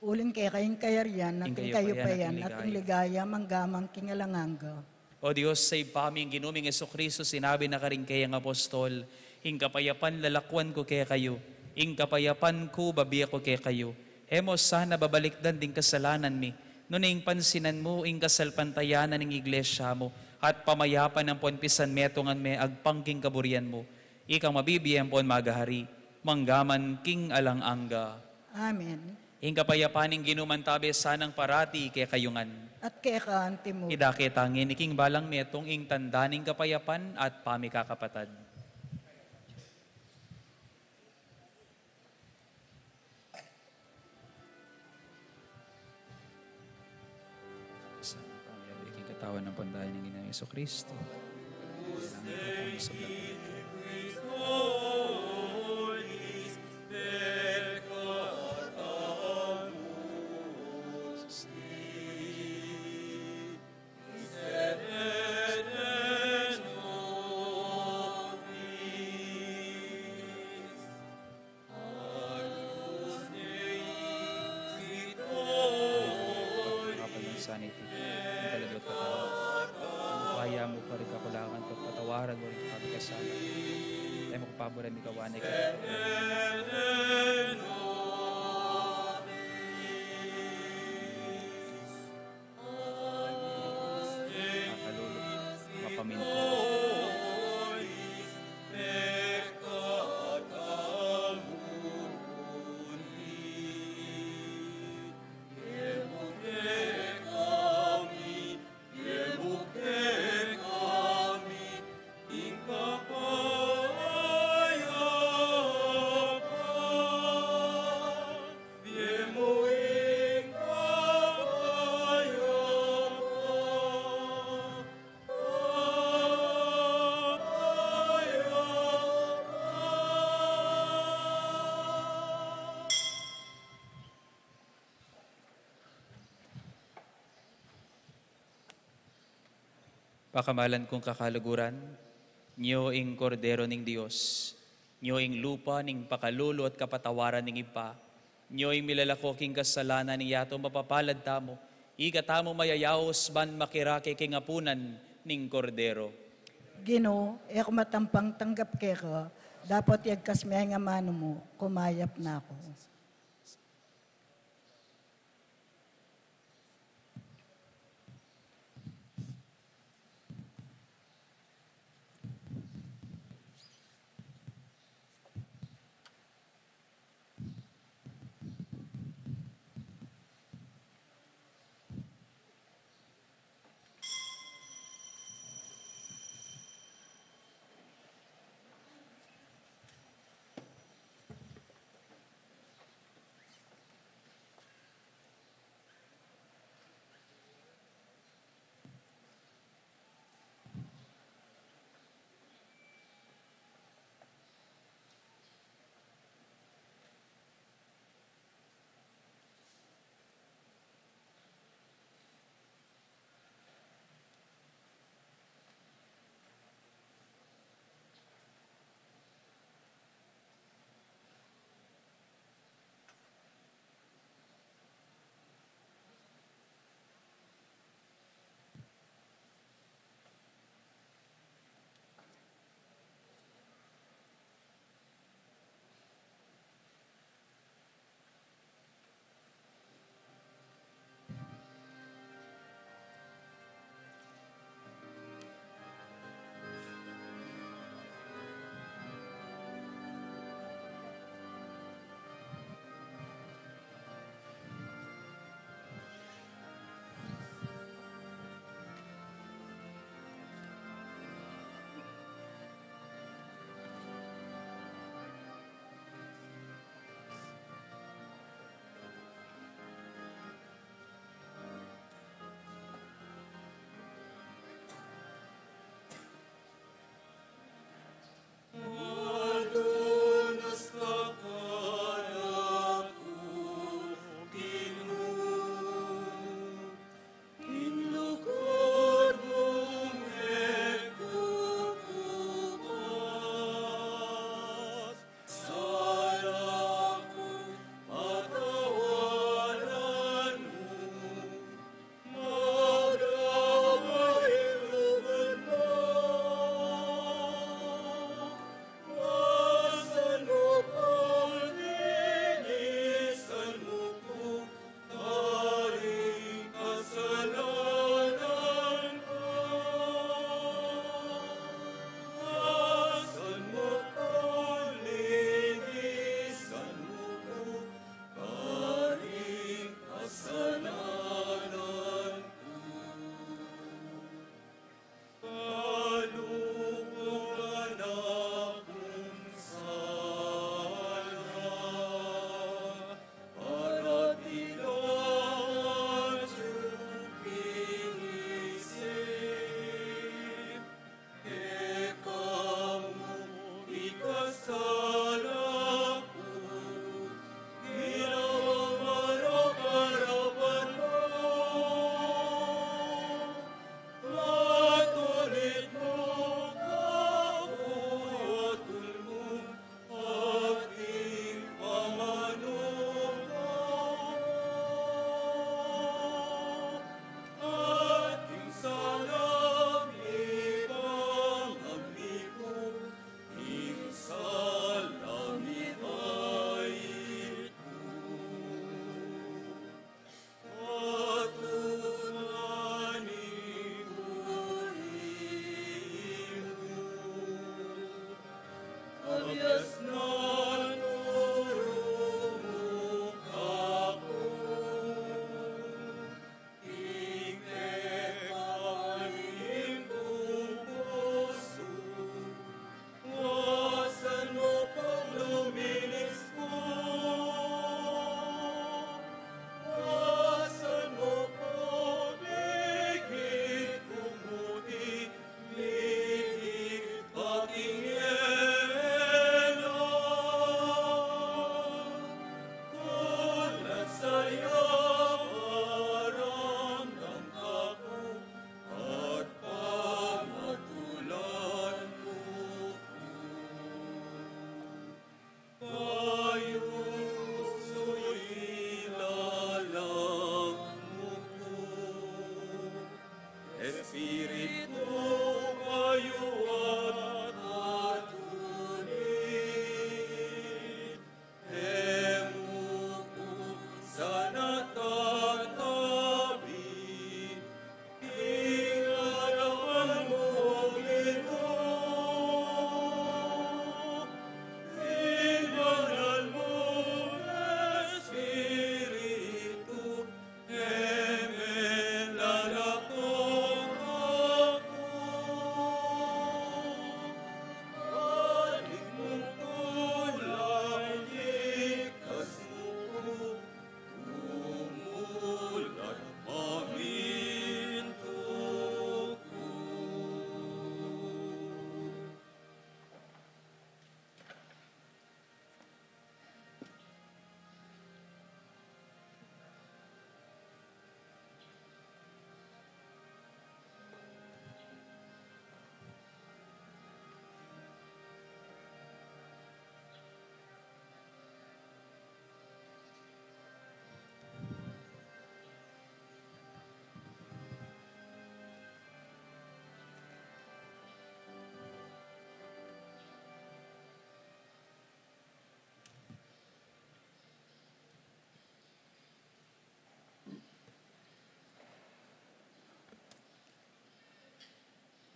Uling keka ing kayarian, at ing kayupayan, at ing ligaya, mangga man king alang angga. O Dios, sa Ibpa mi, ing Ginu ming Jesu Cristo, sinabi na karing keyang apostol, ing kapayapan lalakwan ku kekayu, Ing kapayapan ku, bibie ku kekayu. E mu sana babalikdan ding kasalanan mi, nune ing pansinan mu ing kasalpantayanan ning Iglesia mu, at pamayapan ampon pisanmetungan me agpang king kaburian mu. Ikang mabibie ampon maghahari mangga man king alang angga. Amen. Ing kapayapan ning Ginu mantabe sanang parati kekayu ngan. At keka antimu. Idake ta ngeni king balang metung ing tanda ning kapayapan at pamikakapatad. Sana pa, meron king katawan ng pandayan ng Ginoong Jesucristo. Kailangan ko pang isang lahat. Kapal ng sanity, ang kalagwat katawan. Ang upaya mu pa rin kakulangan ko, patawaran mu rin kami kasala. Tayo magpaburan ni kawanay ka. Kakalulu, mapamintu. Pakamalan kung kakaluguran, nyo ing Kordero ning Dios, nyo ing lupa ning pakalulu at kapatawaran ning Ibpa, nyo ing milalako king kasalanan ning yatu. Mapapalad tamu, ika tamu mayayaus ban makirake king apunan ning Kordero. Ginu, e ku matampang tanggap keka, dapot yagkas me ing amanu mu, kumayap na ku.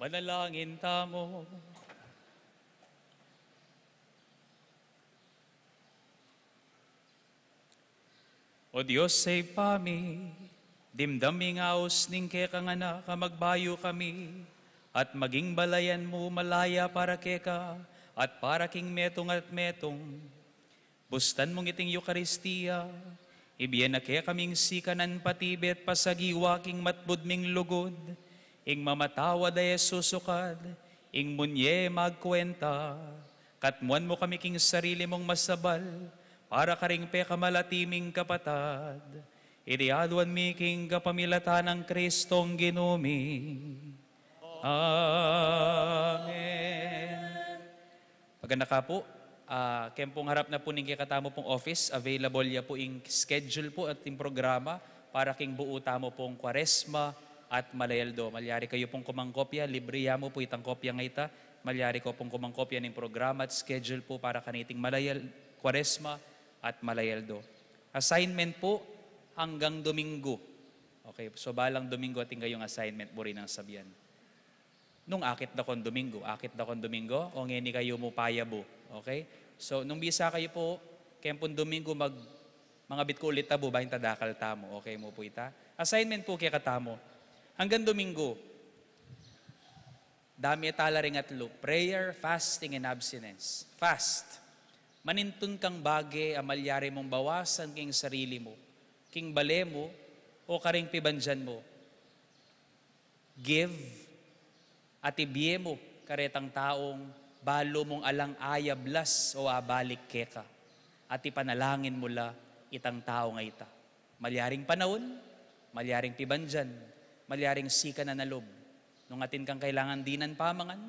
Panalangin tamu. O Dios, Ibpa mi, dimdam ming aus ning kekang Anak a magbayu kami, at maging balayan mu malaya para keka, at para king metung at metung. Bustan mung iting Eukaristia, ibie na kekaming sikanan patibe at pasagiwa king matbud ming lugud, ing mamatawad a e susukad, ing munye magkuenta, katmuan mu kami king sarili mung masabal, para karing pekamalati ming kapatad. Iti aduan mi king kapamilatan nang Kristong Ginu mi. Amen. Paganaka pu, ah, keng pung harap na pu ning kekatamu pung office, available ya pu ing schedule pu at ing programa para king buu tamu pung Kwaresma at Malayaldo. Malyari kayu pung kumangkopya, libre ya mu pu itang kopya nga ita. Malyari ko pung kumangkopya ning programa at schedule pu para kaniting Malayal-, Kwaresma at Malayaldo. Assignment pu, hanggang Domingo. Okay, so balang Domingo atin kayung assignment, buri nang sabian. Nung akit da kon Domingo, akit da kon Domingo, o ngeni kayu mu payabu. Okay? So, nung bisa kayu pu, keng pung Domingo, mag-, mangabit ku ulit tabu, bayu ing tadakal tamu. Okay mu pu ita? Assignment pu kekatamu. Hanggang Domingo, dame tala ring atlu: prayer, fasting, and abstinence. Fast. Manintun kang bage a malyari mung bawasan king sarili mu, king bale mu, o karing pibandian mu. Give, at ibie mu karetang taung balu mung alang ayablas o abalik keka, at ipanalangin mu la itang tau a ita. Malyaring panaun, malyaring pibandian, malyaring sikanan a lub. Nung atin kang kailangan dinan pamangan,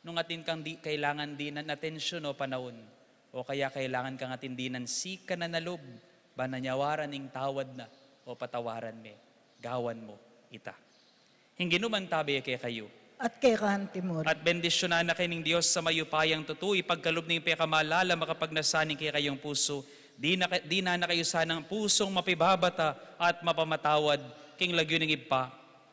nung atin kang di, kailangan dinan atensyun o panaun, o kaya kailangan kang atin dinan sikanan a lub, ban nyawaran ing tawad na, o patawaran me, gawan mu ita. Ing Ginu mantabe kekayu. At keka antimurin. At bendisyunan na kayu ning Dios a mayupayang tutu, ipagkalub ning pekamalala, makapagnasan ning kekayung pusu, dina, dina na kayu sanang pusung mapibabata at mapamatawad, king lagyu ning Ibpa,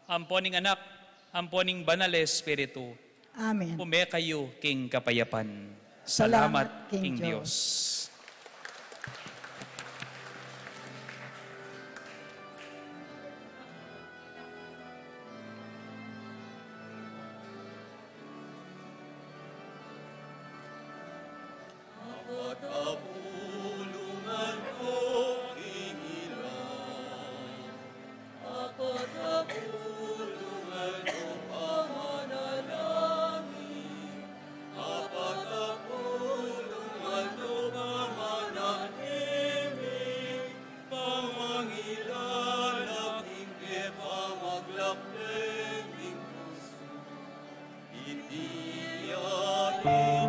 ampo ning Anak, ampo ning Banal a Espiritu. Amen. Ume kayu king kapayapan. Salamat king Dios. Apat a pulung alu king ilas, apat a pulung alu pamanalangin, apat a pulung alu pamanahimik, pamangilala king pepamaglakbeng ning pusu. Iti ya ing